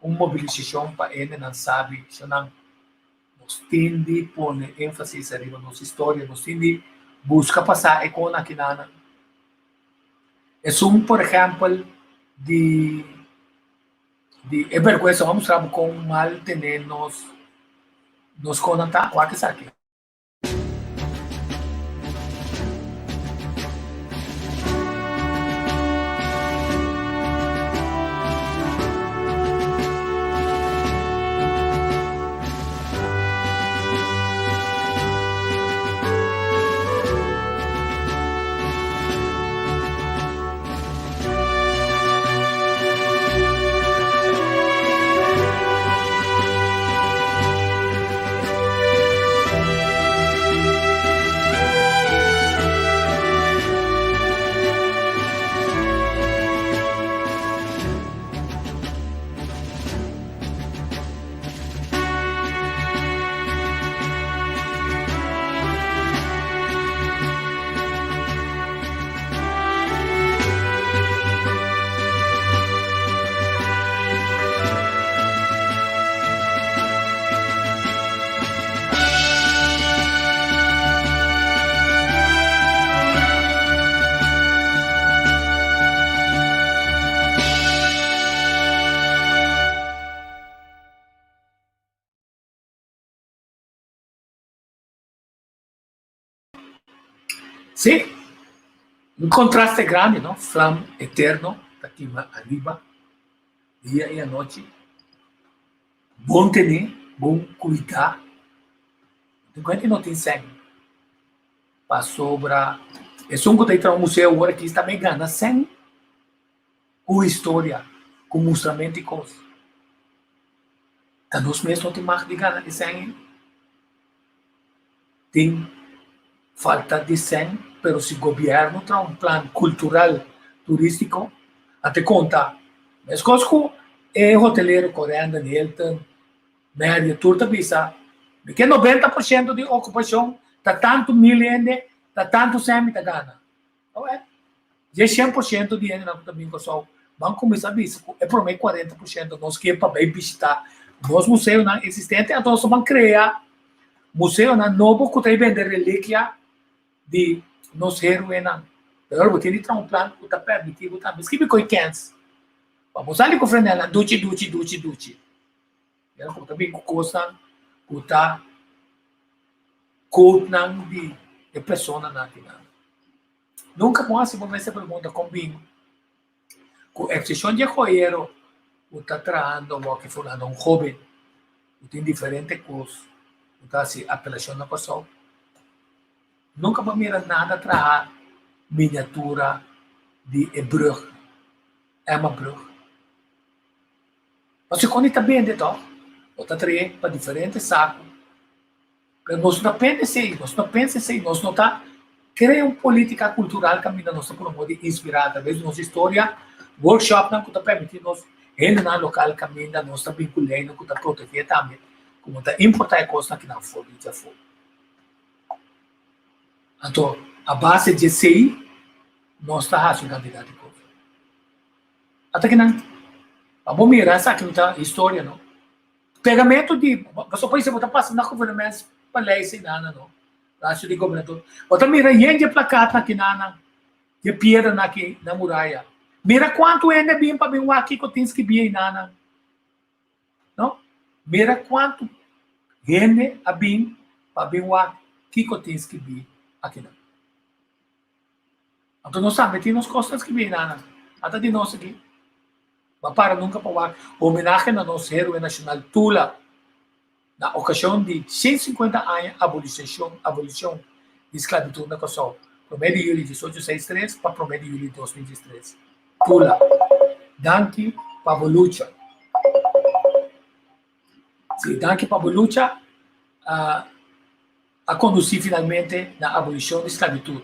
un mobilisashon pa hendenan sabi, esnan Nos tin di pone énfasis ariba nos historia, nos tin di buska pasá e kon akinanan. Esun, por ehèmpel, di di e bèrgwensa, bo a mustra bo kon mal tené nos nos konnan ta, wak esaki. Sí, un contraste grandi, no? Flam eterno ta kima ariba, dia i anochi. Bon tene, bon cuida. Tin cuenta no tin sèn. Pasobra esun cu ta entra un museo awor aki ta bay gana sèn cu historia, cu mustramento di cos. Ta nos mes no tin mag di gana e sèn ei. Tin falta di sèn, pero si gobièrnu traha un plan kultural turístiko, a te konta meskos ku e hotelero Corendon, Hilton, Marriott tur ta bisa, mi ke 90% di okupashon ta tantu mil hende, ta tantu sèn mi ta gana. Awèl, dje 100% di hendenan ku ta bin Kòrsou ban kuminsá bisa ku e promé 40% nos ke pa bai bishitá nos museonan eksistente, anto nos ta ban krea museonan nobo ku ta bende relikia di nos héroenan. Pero bo tin di traha un plan ku ta permití bo tambe skibi ko'i kèns pa bo sali ku frenèlnan duchi duchi duchi duchi. Mira ku ta bin ku kosnan ku ta koutnan di e personanan akinan. Nunka bo hasi bo mes e pregunta kon bin ku eksepshon di e joyero ku ta trahando awor fulano un hoben ku tin diferente kos ku ta hasi apelashon na Kòrsou. Nunka bo a mira nada traha miniatura di e brug, Emmabrug. Pasobra kon e ta bende tòg, bo ta trae pa diferente saku. Pero nos no ta pende esei, nos no pensa esei, nos no ta krea un polítika kultural kaminda nos ta promove i inspirá atraves di nos historia, workshopnan ku ta permití nos hendenan lokal kaminda nos ta bin ku leinan ku ta protegé tambe. ku bo ta importá e kosnan akinan for di djafó. Anto a base di esei nos ta hasi un kantidat di kos. Ata kinan, pa bo mira esaki no ta historia no. Pegamento di, pasobra por bo ta pasa na governements paleis einana no, palacio di gobernador, bo ta mira yen di e plakatnan akinana, di e piedranan aki na muraya. Mira kuantu hende a bin pa bin wak kiko tin skibí einana. No? Mira kuantu hende a bin pa bin wak kiko tin skibí akinan. Anto nos tambe tin nos kosnan skibí einan. Ata di nos aki. Ba para nunka pa wak homenahe na nos héroe nashonal Tula na okashon di 150 aña abolisashon abolishon di sklabitut na Kòrsou, promé di yüli 1863 pa promé di yüli 2013. Tula, danki pa bo lucha. Sí, danki pa bo lucha. Uh, a kondusí finalmente na abolishon di sklabitut.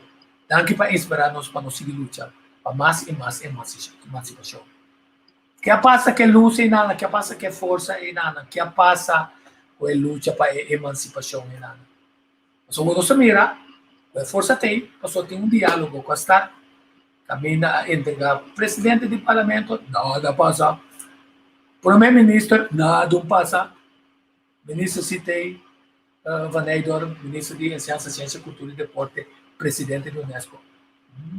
Danki pa inspirá nos pa nos sigui lucha pa mas i mas emansipashon. Ke a pasa ku e lus einan? Ke a pasa ku e forsa einan? Ke a pasa ku e lucha pa e emansipashon einan? Pasobra nos a mira ku e forsa t'ei pasobra tin un diálogo ku a start kaminda a entregá presidente di parlamento, nada a pasa. Prome minister, nada un pasa. Minister Sitey Van Heydoorn, Minister di Enseñansa, Siensia, Kultura i Deporte, Presidente di UNESCO.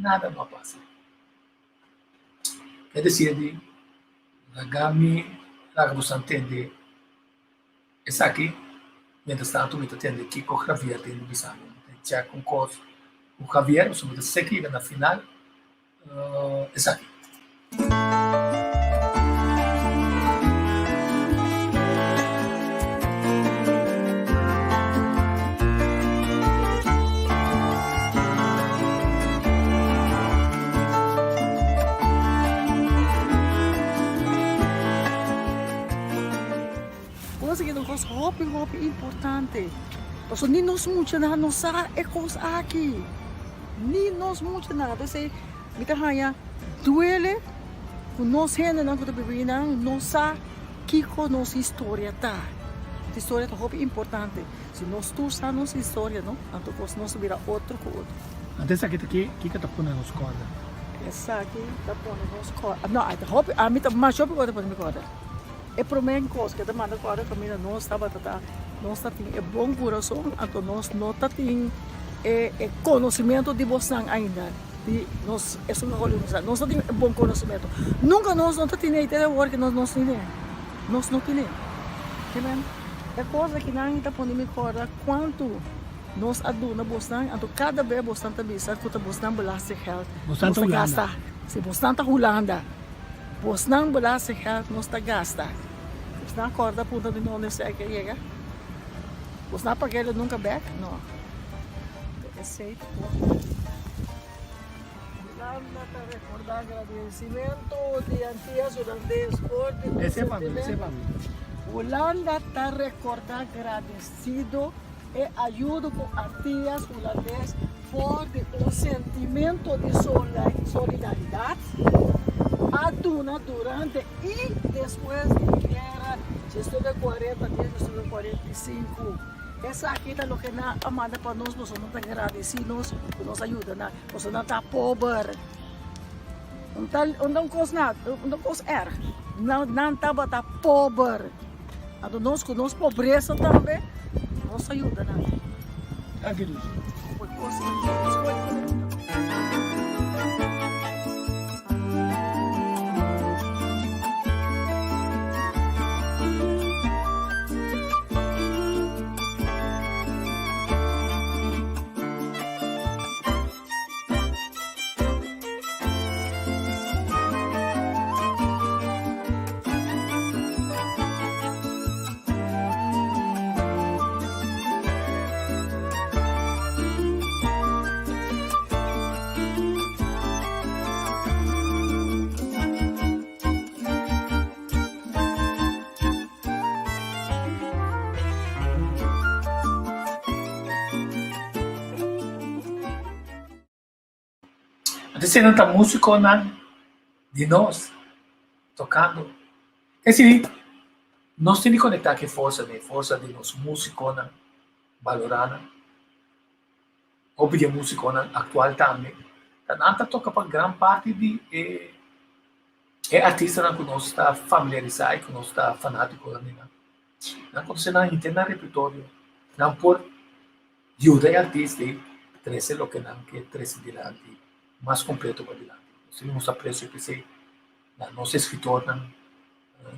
Nada no a pasa. Ke desir di laga mi laga boso tende esaki, mientras tanto mi ta tende kiko Javier tin di bisa mi. Mi ta check un kos ku Javier, pasobra mi ta seki yega na final. Esaki. Kos aki ta un kos hopi hopi importante pasobra ni nos muchanan no sa e kos aki. Ni nos muchanan. Entonces mi ta haña duele ku nos hendenan ku ta biba einan no sa kiko nos historia ta. Nos historia ta hopi importante. Si nos tur sa nos historia no, anto kos nos ta bira otro ku otro. Anto esaki ta ki kiko ta pone nos kòrda? Esaki ta pone nos kòrda, no a ta hopi, ami ta masha hopi kos ta pone mi kòrda. E promé kos ku e ta manda kòrda kaminda nos tabata ta nos ta tin e bon kurason anto nos no ta tin e e konosimentu di bosnan ainda di nos esun ku a nos no tin e bon konosimentu nunka nos no ta tene te awor ke nos nos tene nos no tene kimen e kos akinan ta pone mi kòrda kuantu nos a duna bosnan anto kada bes bosnan ta bisa ku ta bosnan belastinggeld nos ta gasta si bosnan ta Hulanda. Bosnan belastinggeld nos ta gasta. Bosnan corda punta di donde esaki a yega? Bosnan a pag'e nunca bek? No. Esey ta por. Hulanda ta recorda agradecimento di Antillas Hulandes for di un sentimento. Hulanda ta recorda agradecido e ayudo cu Antillas Hulandes For di un sentimento di solidaridad a duna durante y despues di e guera 1940 1945. Esaki ta loke nan a manda pa nos, boso no ta gradeci nos cu nos a yuda nan, boso nan ta pober. Un ta un cos na, un cos erg, nan tabata pober. Anto nos ku nos pobresa tambe nos a yuda nan. Danki Lucy. Esei nan ta músikonan di nos tokando. Esei. Nos tin di konektá ku e forsa di e forsa di nos músikonan, balorá nan. Hopi di e músikonan aktual tambe ta nan ta toka pa gran parti di e e artistanan ku nos ta familiarisá i ku nos ta fanátikonan di nan. Nan konosé nan henter nan repertorio, nan por yuda e artista ei trese loke nan ke trese dilanti mas kompleto pa dilanti. Nos tin di mustra apresio p'esei na nos eskritornan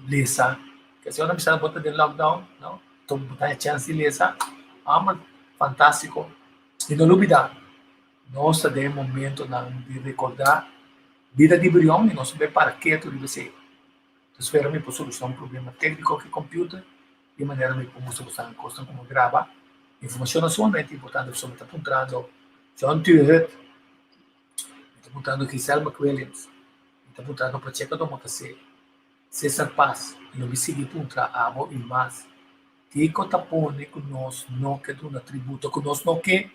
lesa. Kese ora mi bo ta den lockdown, no? Enton bo ta haña chèns di lesa. Amor, fantástiko. I no lubidá, nos ta den momentonan di rekordá bida di Brion i nos ta bai para ketu riba esei. Ta spera mi por solushoná un problema tékniko ku e kòmpiuter di manera mi por mustra boso kosnan ku mi graba. Informashonnan sumamente importante pasobra mi ta puntrando John Tuurhut, mi ta puntrando Giselle McWilliams, mi ta puntrando Pacheco Domacassé, Cesar Paz i lo mi sigui puntra abo i mas. Kiko ta pone ku nos no ke duna tributo, ku nos no ke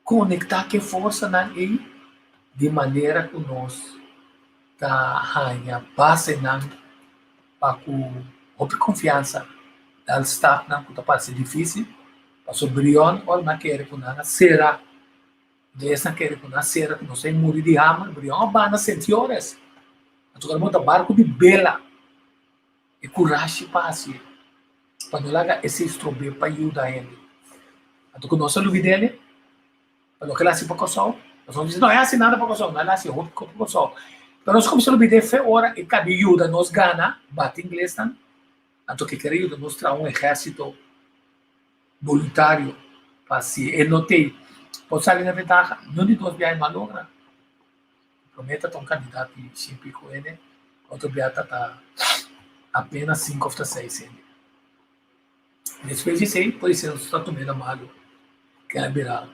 konektá ku e forsanan ei di manera ku nos ta haña basenan pa ku hopi konfiansa dal stapnan ku ta parse difísil, pasobra Brion ora nan kere ku nan a sera. Iglesia kere ku nan sera ku nos a muri di hamber, pero yon a banda sentiores. Anto ku monta barku di bela e kurashi pa hasi pa no laga esei strob'é pa yuda hende. Anto ku nos a lubid'é pa loke el a hasi pa Kòrsou, nos a bisa no e hasi nada pa Kòrsou, no el a hasi hopi kos pa Kòrsou. Pero nos kuminsá lubid'é fe ora e kabi yuda nos gana bati inglesnan, anto ke kere yuda nos traha un ehérsito boluntario pa si e no t'ei por sali na ventaha, niun di dos biaha no a logra. Promé ta ta un kandidat di shen piko hende, otro biaha ta ta apenas sinku òf ta seis hende. Despues di esei pode ser nos ta tum'é na malu ke a bira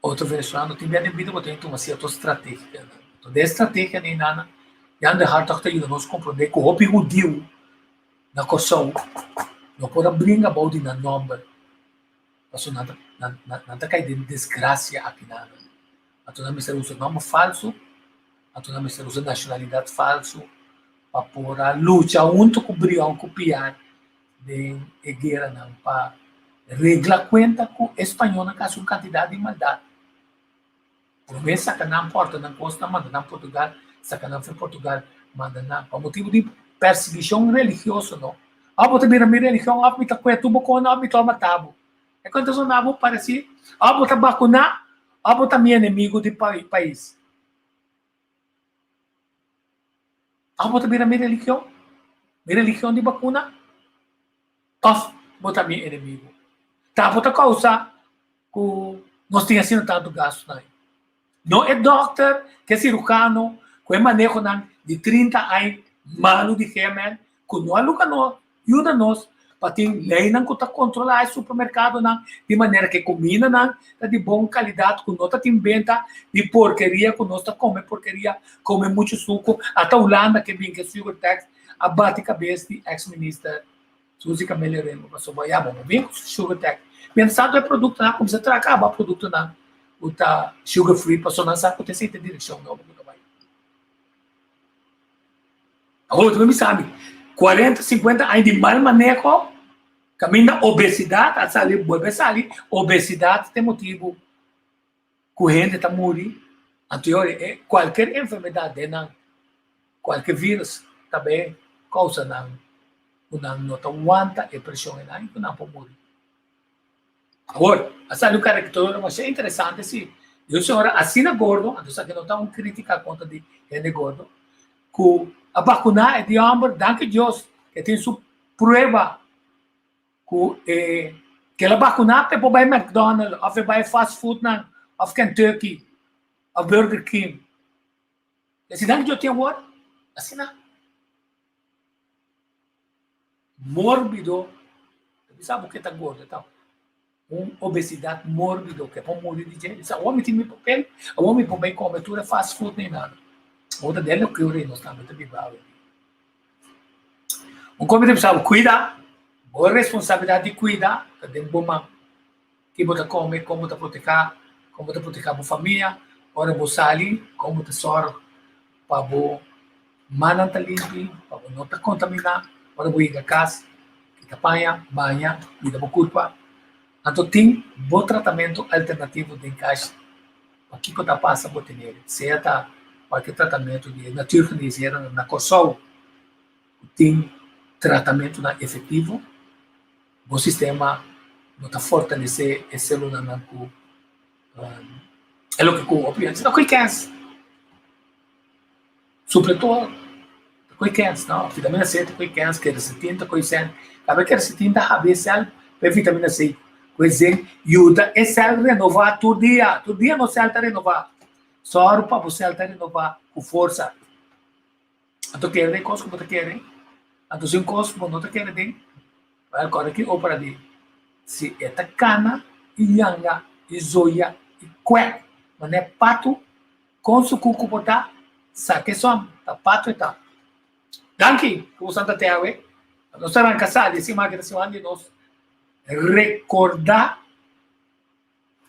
otro venezolano. Tin biaha den bida bo tin tuma sierto strategia. Anto den e strategia neinana Jan de Hartog ta yuda nos komprondé ku hopi hudiu Na Kòrsou no por a bringa bou di nan nòmber pasobra nan ta nan nan ta kai den desgrasia akinan. Anto nan mester usa nòmber falsu, anto nan mester usa nashonalidat falsu pa por a lucha huntu ku Brion ku Piar den e gueranan pa regla kuenta ku e spañolnan ku hasi un kantidat di maldat. Promé saka nan pòrta nan kos nan manda nan Portugal, saka nan for Portugal manda nan pa motibu di persiguishon religioso no. Òf bo ta bira mi religion òf mi ta kue tur bo kona òf mi ta mata bo. E kon ta sona bo paresi òf bo ta bakuná òf bo ta mi enemigu di pais. Òf bo ta bira mi religion, mi religion di bakuna òf bo ta mi enemigu. Ta bo ta kousa ku nos tin asina tantu gastunan. No e dòkter ku e sirujano ku e manehonan di 30 aña malu di gemen ku no a luga nos yuda nos pa tin leinan ku ta kontrolá e supermerkadonan di manera ku e kumindanan ta di bon kalidat ku no ta tin benta di porkeria ku nos ta kome porkeria kome muchu suku ata Hulanda ke bin ku e sugar tax a bati kabes di eks minister Suzy Camelia Remo pasobra ya bo no bin ku sugar tax. Mientras tanto e produktonan a kuminsá traha kaba produktonan ku ta sugar free pasobra nan sa ku ta esei ta e direkshon nobo ku ta bai. Awor bo ta bisa mi 40, 50 aña di mal maneho kaminda obesidat a sali bolbe sali obesidat ta e motibu ku hende ta muri anto e kualker enfermedat den nan kualke virus ta bay kousa nan ku nan no ta wanta e preshon einan i ku nan por muri. Awor, a sali un karikatura masha interesante si, di un señora asina gordo, anto esaki no ta un kritika kontra di hende gordo, ku a bakuná e di hòmber, danki Dios ke tin su prueba ku e ke el a bakuná pa e por bai McDonald òf e bai fast foodnan òf Kentucky òf Burger King. E sinan ku yo tin awor, asina mórbido, ta bisa bo ke ta gordo ta un obesidat mórbido ke por muri di dje. Bisa awor mi tin mi papel, awor mi por bai kome tur e fast food ni nada. Awor ta den loke ora nos tambe ta biba awe. Un kome ta bisa bo kuida, bo responsabilidat di kuida ta den bo man. Ki bo ta kome, kon bo ta protehá, kon bo ta protehá bo famia, ora bo sali, kon bo ta sòrg pa bo mannan ta limpi, pa bo no ta kontaminá. Ora bo yega kas, kita paña, baña, kuida bo kurpa. Anto tin bo tratamentu alternativo den kashi pa kiko ta pasa bo tene, sea ta kualke tratamentu di e natuurgeneesherennan na Kòrsou ku tin tratamentunan efektivo, bo sistema no ta fortalesé e selulanan ku e loke ku hopi hende ta koe kens. Supletodo ta koe kens, no? Vitamina C ta koe kens, quercetin ta koe sèl. Kaba quercetin ta habri e sèl pa e vitamina C ku e zinc yuda e sèl renová tur dia. Tur dia nos sèl ta renová. Sòru pa bo sèl ta renová ku forsa. Anto kere den kos ku bo ta kere. Anto si un kos bo no ta kere den, bai kòrda ki opera di si e ta kana i yanga i zoya i kuèk manera patu Kon su kuku por ta? Sa ke son, ta pato e ta. Danki ku bo santa te awe. Nos ta ranka sa di siman aki ta siman di nos rekordá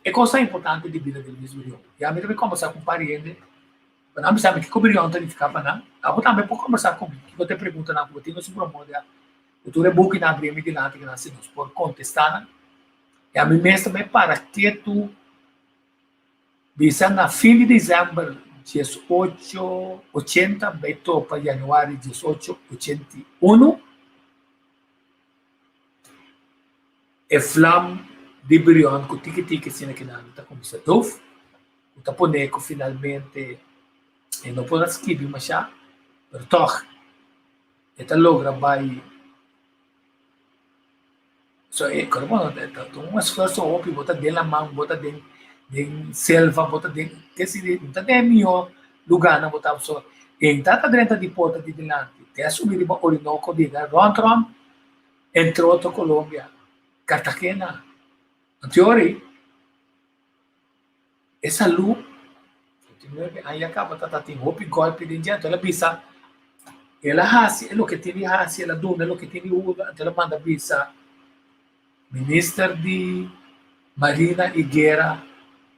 e kosnan importante di bida di Luis Brion. Ya mi ta bin kombersá ku un par di hende pa nan bisa mi kiko Brion ta nifiká pa nan. Abo tambe por kombersá ku mi kiko ta e preguntanan ku bo tin. Nos promodia ku tur e bukinan abri mi dilanti ku nan si nos por kontestá nan. Ya mi mes ta bai para ketu. Bisa na fin di december 1880 bay topa januari 1881, e vlam di Brion cu tiki tiki asina kinan ta cuminsa doof, cu ta pone cu finalmente e no por a skibi masha, pero tog e ta logra bay. So e kòrda bo ta un esfuerso hopi, bo ta den laman, bo ta den den selva, bo ta den ke si di no ta den e mihó lugánan bo ta so e ta ta drenta di porta di dilanti te a subi riba Orinoco bira rònt rònt entre otro Colombia, Cartagena, Anteori e salú 29 aña kaba ta tin hopi gòlpi den dje anto el a bisa el a hasi e loke tin di hasi el a duna e loke tin di uda anto el a manda bisa minister di marina i guera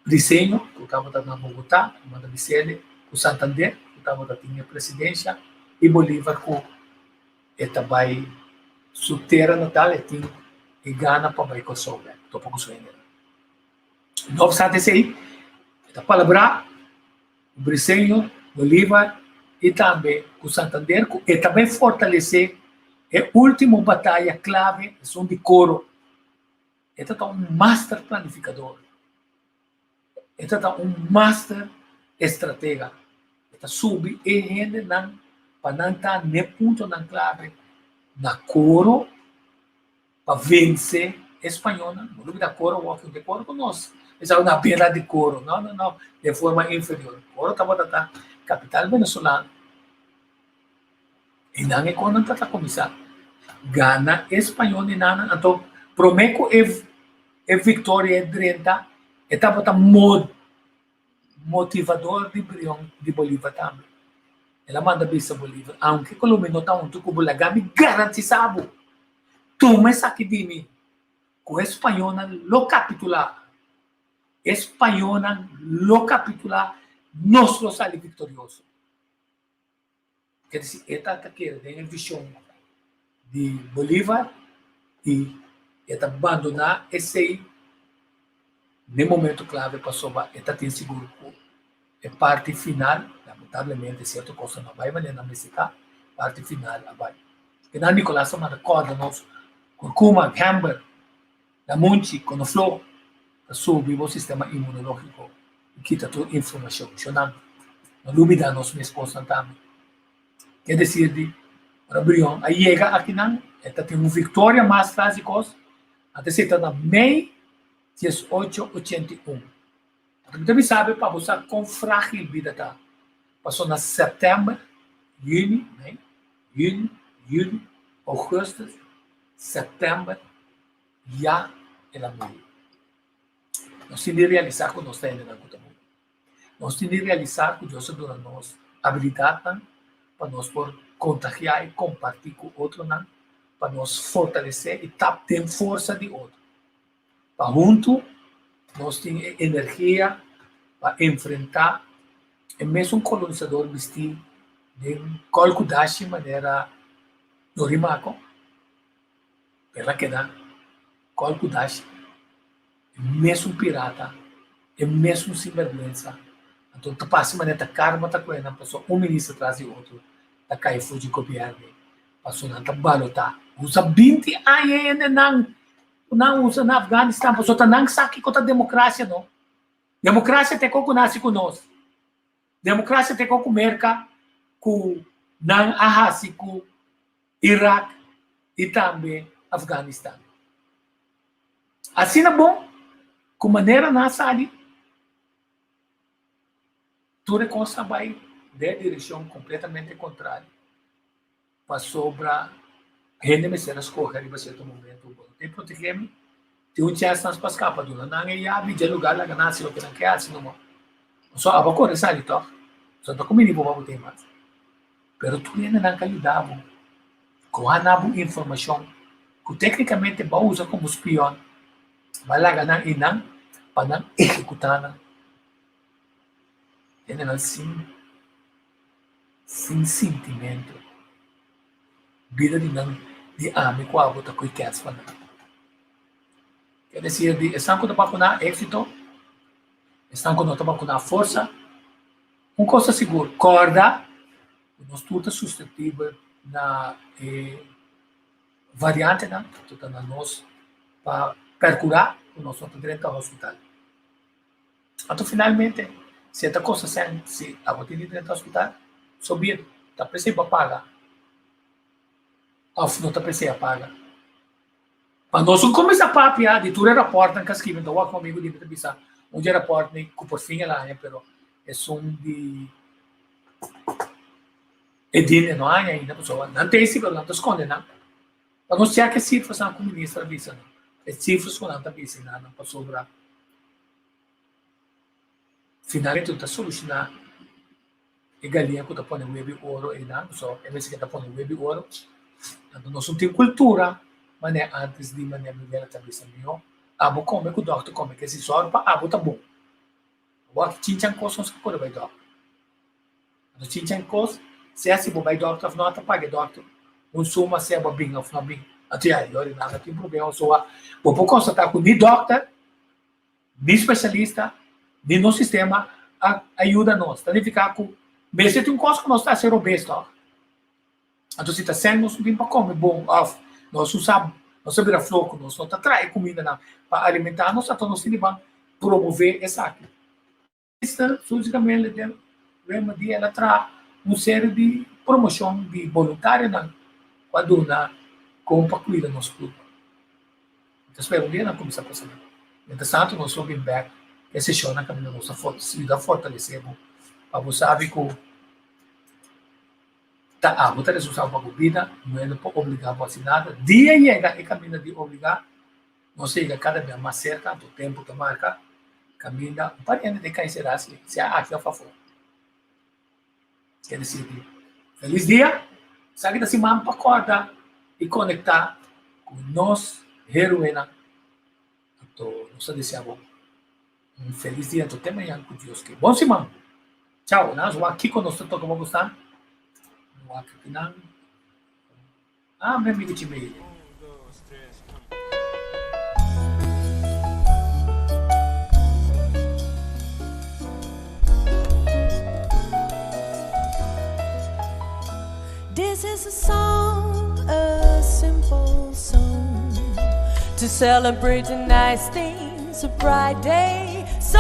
Briceño ku tabata na Bogotá a manda bis'el ku Santander ku tabata tin e presidensia i Bolívar ku e ta bai su tera natal e tin e gana pa bai Kòrsou bèk topa ku su hendenan. No obstante esei, e ta palabrá ku Briceño, Bolívar i tambe ku Santander ku e ta bai fortalesé e último bataya klave, esun di Coro. E ta ta un master planifikador. E ta ta un master estratega. E ta subi e hendenan pa nan ta n'e puntonan klave na Coro. Pa vense e spañolnan, bo lo bira koro wòrdu di koro ku nos. Esaki na bera di koro. No, no, no, den forma inferior. Koro tabata ta kapital venezolano. I nan e konan ta ta kuminsá gana e spañol di nan. Anto promé ku e e viktoria e drenta, e tabata mo motivador di Brion di Bolívar tambe. El a manda bisa Bolívar, aunke ku lo mi no ta huntu ku bo, laga mi garantisá bo. Tuma esaki di mi, ku e spañolnan lo kapitulá. E spañolnan lo kapitulá, nos lo sali viktorioso. Ker disi, e ta ta kere den e vishon di Bolívar i e ta bandoná esei n'e momento klave pasobra e ta tin sigur ku e parti final, lamentablemente sierto kosnan no a bai manera nan mester ta, parti final a bai. Kinan Nicolas a manda kòrda nos kurkuma, gember, lamunchi, konofló ta subi bo sistema inmunológiko i kita tur inflamashon. Shonnan, no lubidá nos mes kosnan tambe. Ke desir di ora Brion a yega akinan e ta tin un viktoria mas tras di kos, a ta seta na mei 1881. Mi ta bisa bo pa bo sa kon frágil bida ta. Pasobra na sèptèmber, yüni, mei, yüni, yüli, ougùstus, sèptèmber, ya el a muri. Nos tin di realisá ku nos ta hendenan ku ta muri. Nos tin di realisá ku Dios a duna nos abilidatnan pa nos por kontagiá i kompartí ku otronan, pa nos fortalesé i tap den forsa di otro. Pa huntu nos tin e energia pa enfrentá e mesun kolonisador bistí den kòl ku dashi manera. Norimako, el a keda kòl ku Dashi, e mesun pirata, e mesun sinbèrgwensa. Anto ta parse manera ta karma ta kohe nan pasobra un minister tras di otro ta kai for di gobièrnu pasobra nan ta balotá. Usa 20 aña hende nan ku nan usa na Afganistan pasobra ta nan sa kiko ta demokrasia no. Demokrasia ta e kos ku nase ku nos. Demokrasia ta e kos ku Merka ku nan a hasi ku Irak i tambe Afganistan. Asina bon ku manera nan a sali, tur e kos a bai den e direkshon kompletamente kontrario, pasobra hende mester a skohe riba sierto momento, bo no tin protegé mi, tin un chèns nan pa skapa, duna nan e yabi dje lugar laga nan hasi loke nan ke hasi numa. Pasobra abo a kore sali tòg, pasobra no ta kumini bo pa bo tin mas. Pero tur hendenan ka yuda bo ku hana bo informashon ku teknikamente bo a usa komo spion, bo a laga nan einan pa nan ehekutá nan. Hendenan sin sin sintimentu. Bida di nan di ami ku abo ta koe kèts pa nan. Ke desir di esnan ku ta bakuná éksito, esnan ku no ta bakuná forsa. Un kos ta sigur, kòrda ku nos tur ta suseptibel na e variantenan, ku ta na nos pa perkurá ku nos no ta drenta hospital. Anto finalmente, si e ta kosta sèn, si abo tin di drenta hospital, so be it, ta p'esei bo a paga òf no ta p'esei a paga. Pa nos un kuminsá papia di tur e rapòrtnan ku a skibi, mi ta wak un amigu di mi ta bisa un di e rapòrtnan ku por fin el a haña pero esun di Edin e no a haña ainda pasobra nan ta esi pero nan ta skonde nan. Pa nos chèk e sifrasnan ku minister a bisa nan, e sifras ku nan ta bisa nan pasobra finalmente no ta solushoná e galiña ku ta pone webi oro einan, so e mester ke ta pone webi oro. Anto nos no tin kultura manera antes di manera mi wela ta bisa mihó, abo kome ku dòkter kome ke si sòru pa abo ta bon. Awor chinchan kos nos ka kore bai dòkter. Anto chinchan kos sea si bo bai dòkter òf no ta paga e dòkter un suma sea bo bin òf no bin. Anto ya yori nan no tin problema so bo por konstatá ku ni dòkter Ni spesialista, ni nos sistema a a yuda nos. Ta nifiká ku mester tin un kos ku nos ta hasi robes tòg. Anto si ta sèn nos no tin pa kome bon òf nos no sa, nos a bira floko, nos no ta traha e kumindanan pa alimentá nos, anto nos tin di ban promové esaki. Minister Suzy Camelia den Rema di el a traha un serie di promocion di boluntarionan cu a duna con pa cuida nos curpa. Mi ta spera un dia nan cuminsa cosa nan. Mientras tanto nos lo bin bek e sesionnan caminda nos ta yuda fortalece bo pa bo sabi cu ta abo ta responsabel pa bo bida, no hende por obliga bo haci nada. Dia yega e caminda di obliga Nos yega kada bia mas serka, anto tempu ta marka kaminda un par di hende den kai sera si sea aki òf afó. Ke desidi felis dia, esaki ta siman pa kòrda i konektá ku nos héroenan. Anto nos ta desea bo un felis dia, anto te mañan ku Dios ke. Bon siman! Chao! Nan wak kiko nos ta toka pa bo sa. Wak kinan. Ah, mi amigo Chimeile. This is a song, a simple song To celebrate the nice things, a bright day So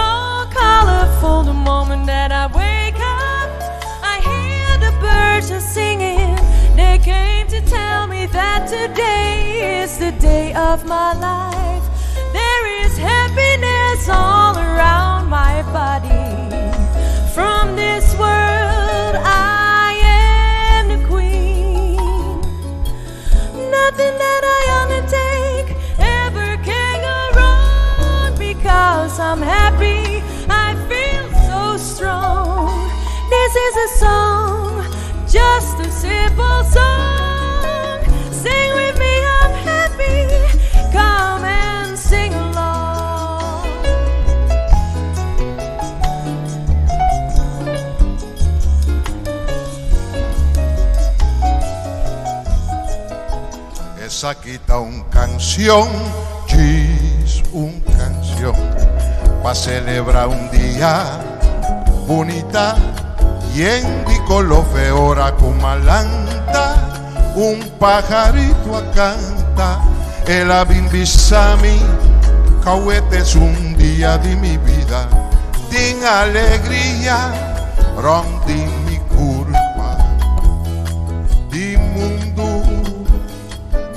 colorful the moment that I wake up I hear the birds are singing They came to tell me that today is the day of my life There is happiness all around my body From this world I am the queen Nothing that I undertake ever can go wrong Because I'm happy, I feel so strong This is a song, just a simple song Sing with me, I'm happy, come and sing along Esaki ta un canción, djis un canción, pa celebra un dia bunita yen di color fe ora cu malanta un pajarito a canta el a bin bisa mi cawete es un dia di mi bida tin alegria rond di mi curpa di mundu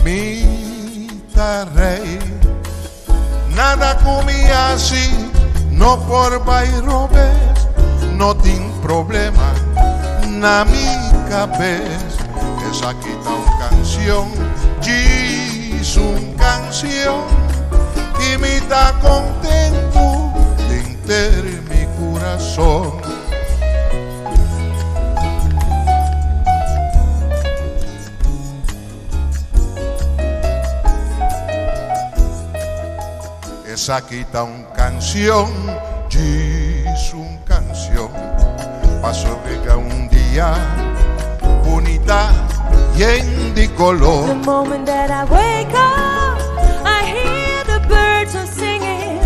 mi ta rei. Nada ku mi hasi no por bai robes, no tin problema na mi kabes. Esaki ta un kanshon, djis un kanshon, i mi ta kontentu denter mi kurason. Esaki ta un canción, djis un canción, pa sobrega un dia bunita yen di color. The moment that I wake up, I hear the birds are singing.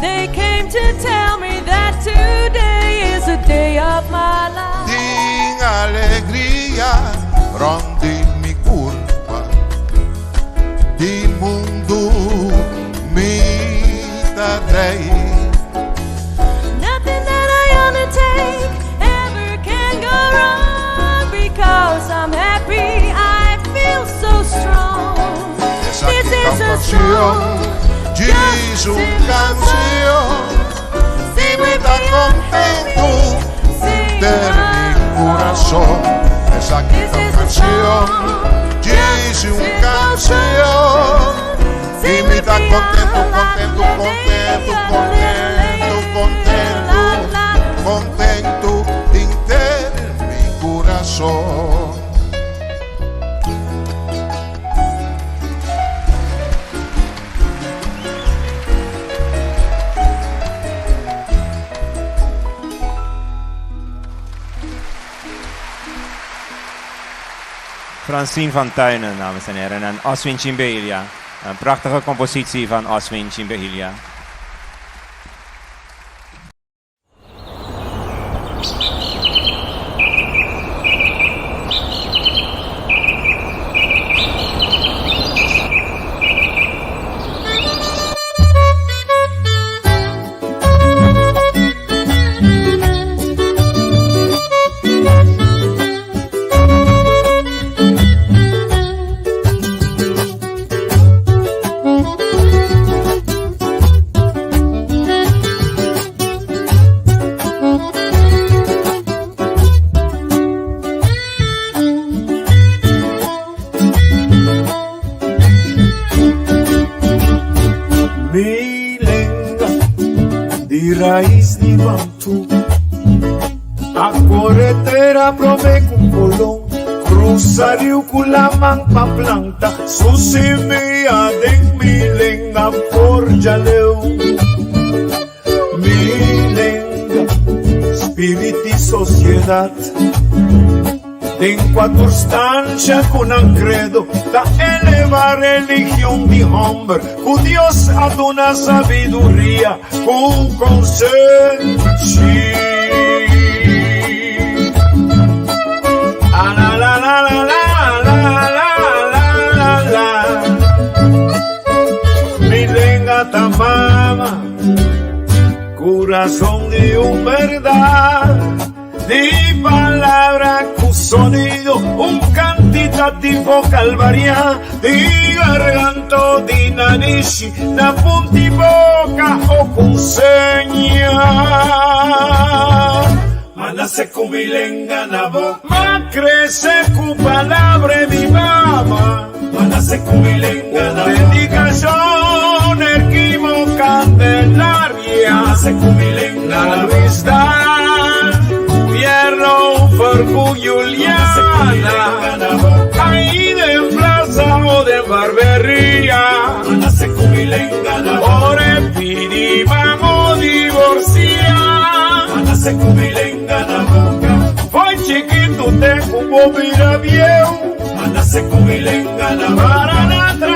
They came to tell me that today is the day of my life. Tin alegria rond di mi curpa, di mundu mi ta rei. Nothing that I undertake ever can go wrong because I'm happy. I feel so strong. Esaki This ta is un a canción, song, djis just un simple canción, song. i Sing mi with ta me, I'm contento happy. Sing denter mi my corazón. song. Esaki This ta un is a canción, song, djis just un simple canción, song. i Sing mi with ta me, contento, I'm contento, contento, contento, contento, contento denter mi corazón. Francine van Tuinen, dames en heren, en Aswin Chimbelia. Een prachtige compositie van Aswin Chimbelia. Mi lenga di rais di Bantu A kore tera promé ku Colon Krusa riu ku laman pa planta Su simia den mi lenga forja leu Mi lenga, spirit i sosiedat Den kua tur stansha ku nan kredo ta eleva religion di hòmber ku Dios a duna sabiduria ku konsenshi. Mi lenga ta mama, kurason di un bèrdat. Di palabra ku sonido, un kantitativo kalvariá di garganto di nanishi na punti boka o ku seña. Ma nase ku mi lenga na boka. Ma krese ku palabra di mi mama. Ma nase ku mi lenga na boka. Dedikashon Erquimo Candelaria. Ma nase ku mi lenga na boka. Luis Dan Fierro Fercu Juliana. Ahí den plaza o den barberia. Ma nase ku mi lenga na boka. Ora e pidi mamo divorcia. Ma nase ku mi lenga na boka. Foi chikitu te ku bo bira bieu. Ma nase ku mi lenga na boka.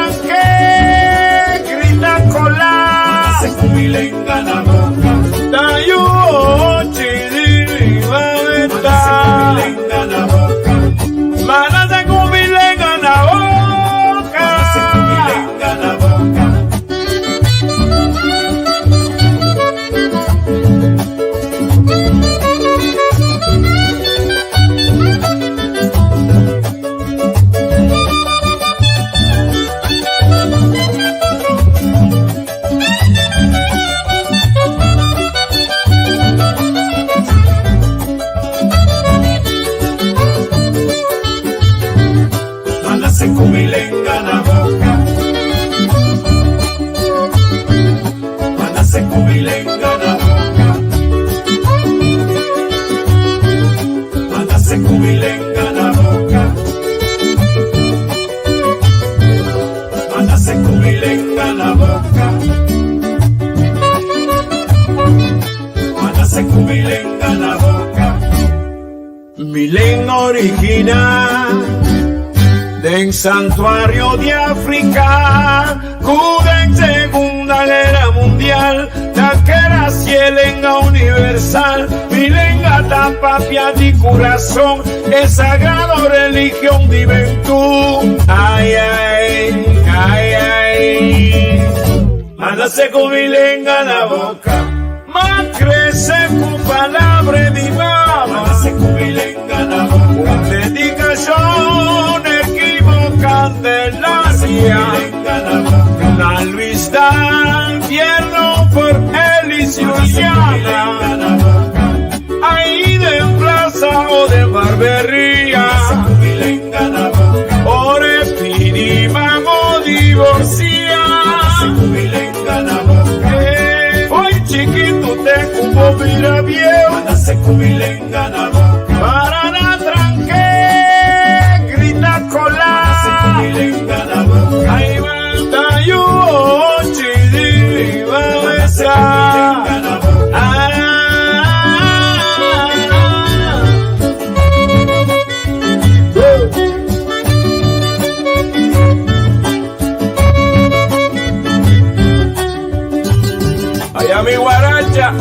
ku mi lenga na boka. M'a nase ku mi lenga na boka. M'a nase ku mi lenga na boka. M'a nase ku mi lenga na boka. M'a nase ku mi lenga na boka. Mi lenga original den santuario di Afrika ku den Segunda Guera Mundial ta keda si e lenga universal. Mi lenga ta papia di kurason, e sagrado religion di Bentú. Ai ai, ai ai. M'a nase ku mi lenga na boka. M'a krese ku palabra di mama. M'a nase ku mi lenga na boka. Un dedikashon ekivoká Candelaria. Na Luis Dan, tierno por Elis Juliana. Ahí de plaza o de barbería. Ore pidi mamo divorcia. Hoy chiquito te cupo mira bien. Para na tranque, grita cola. Ahí va tayo, chidi, va Allá mi guaracha.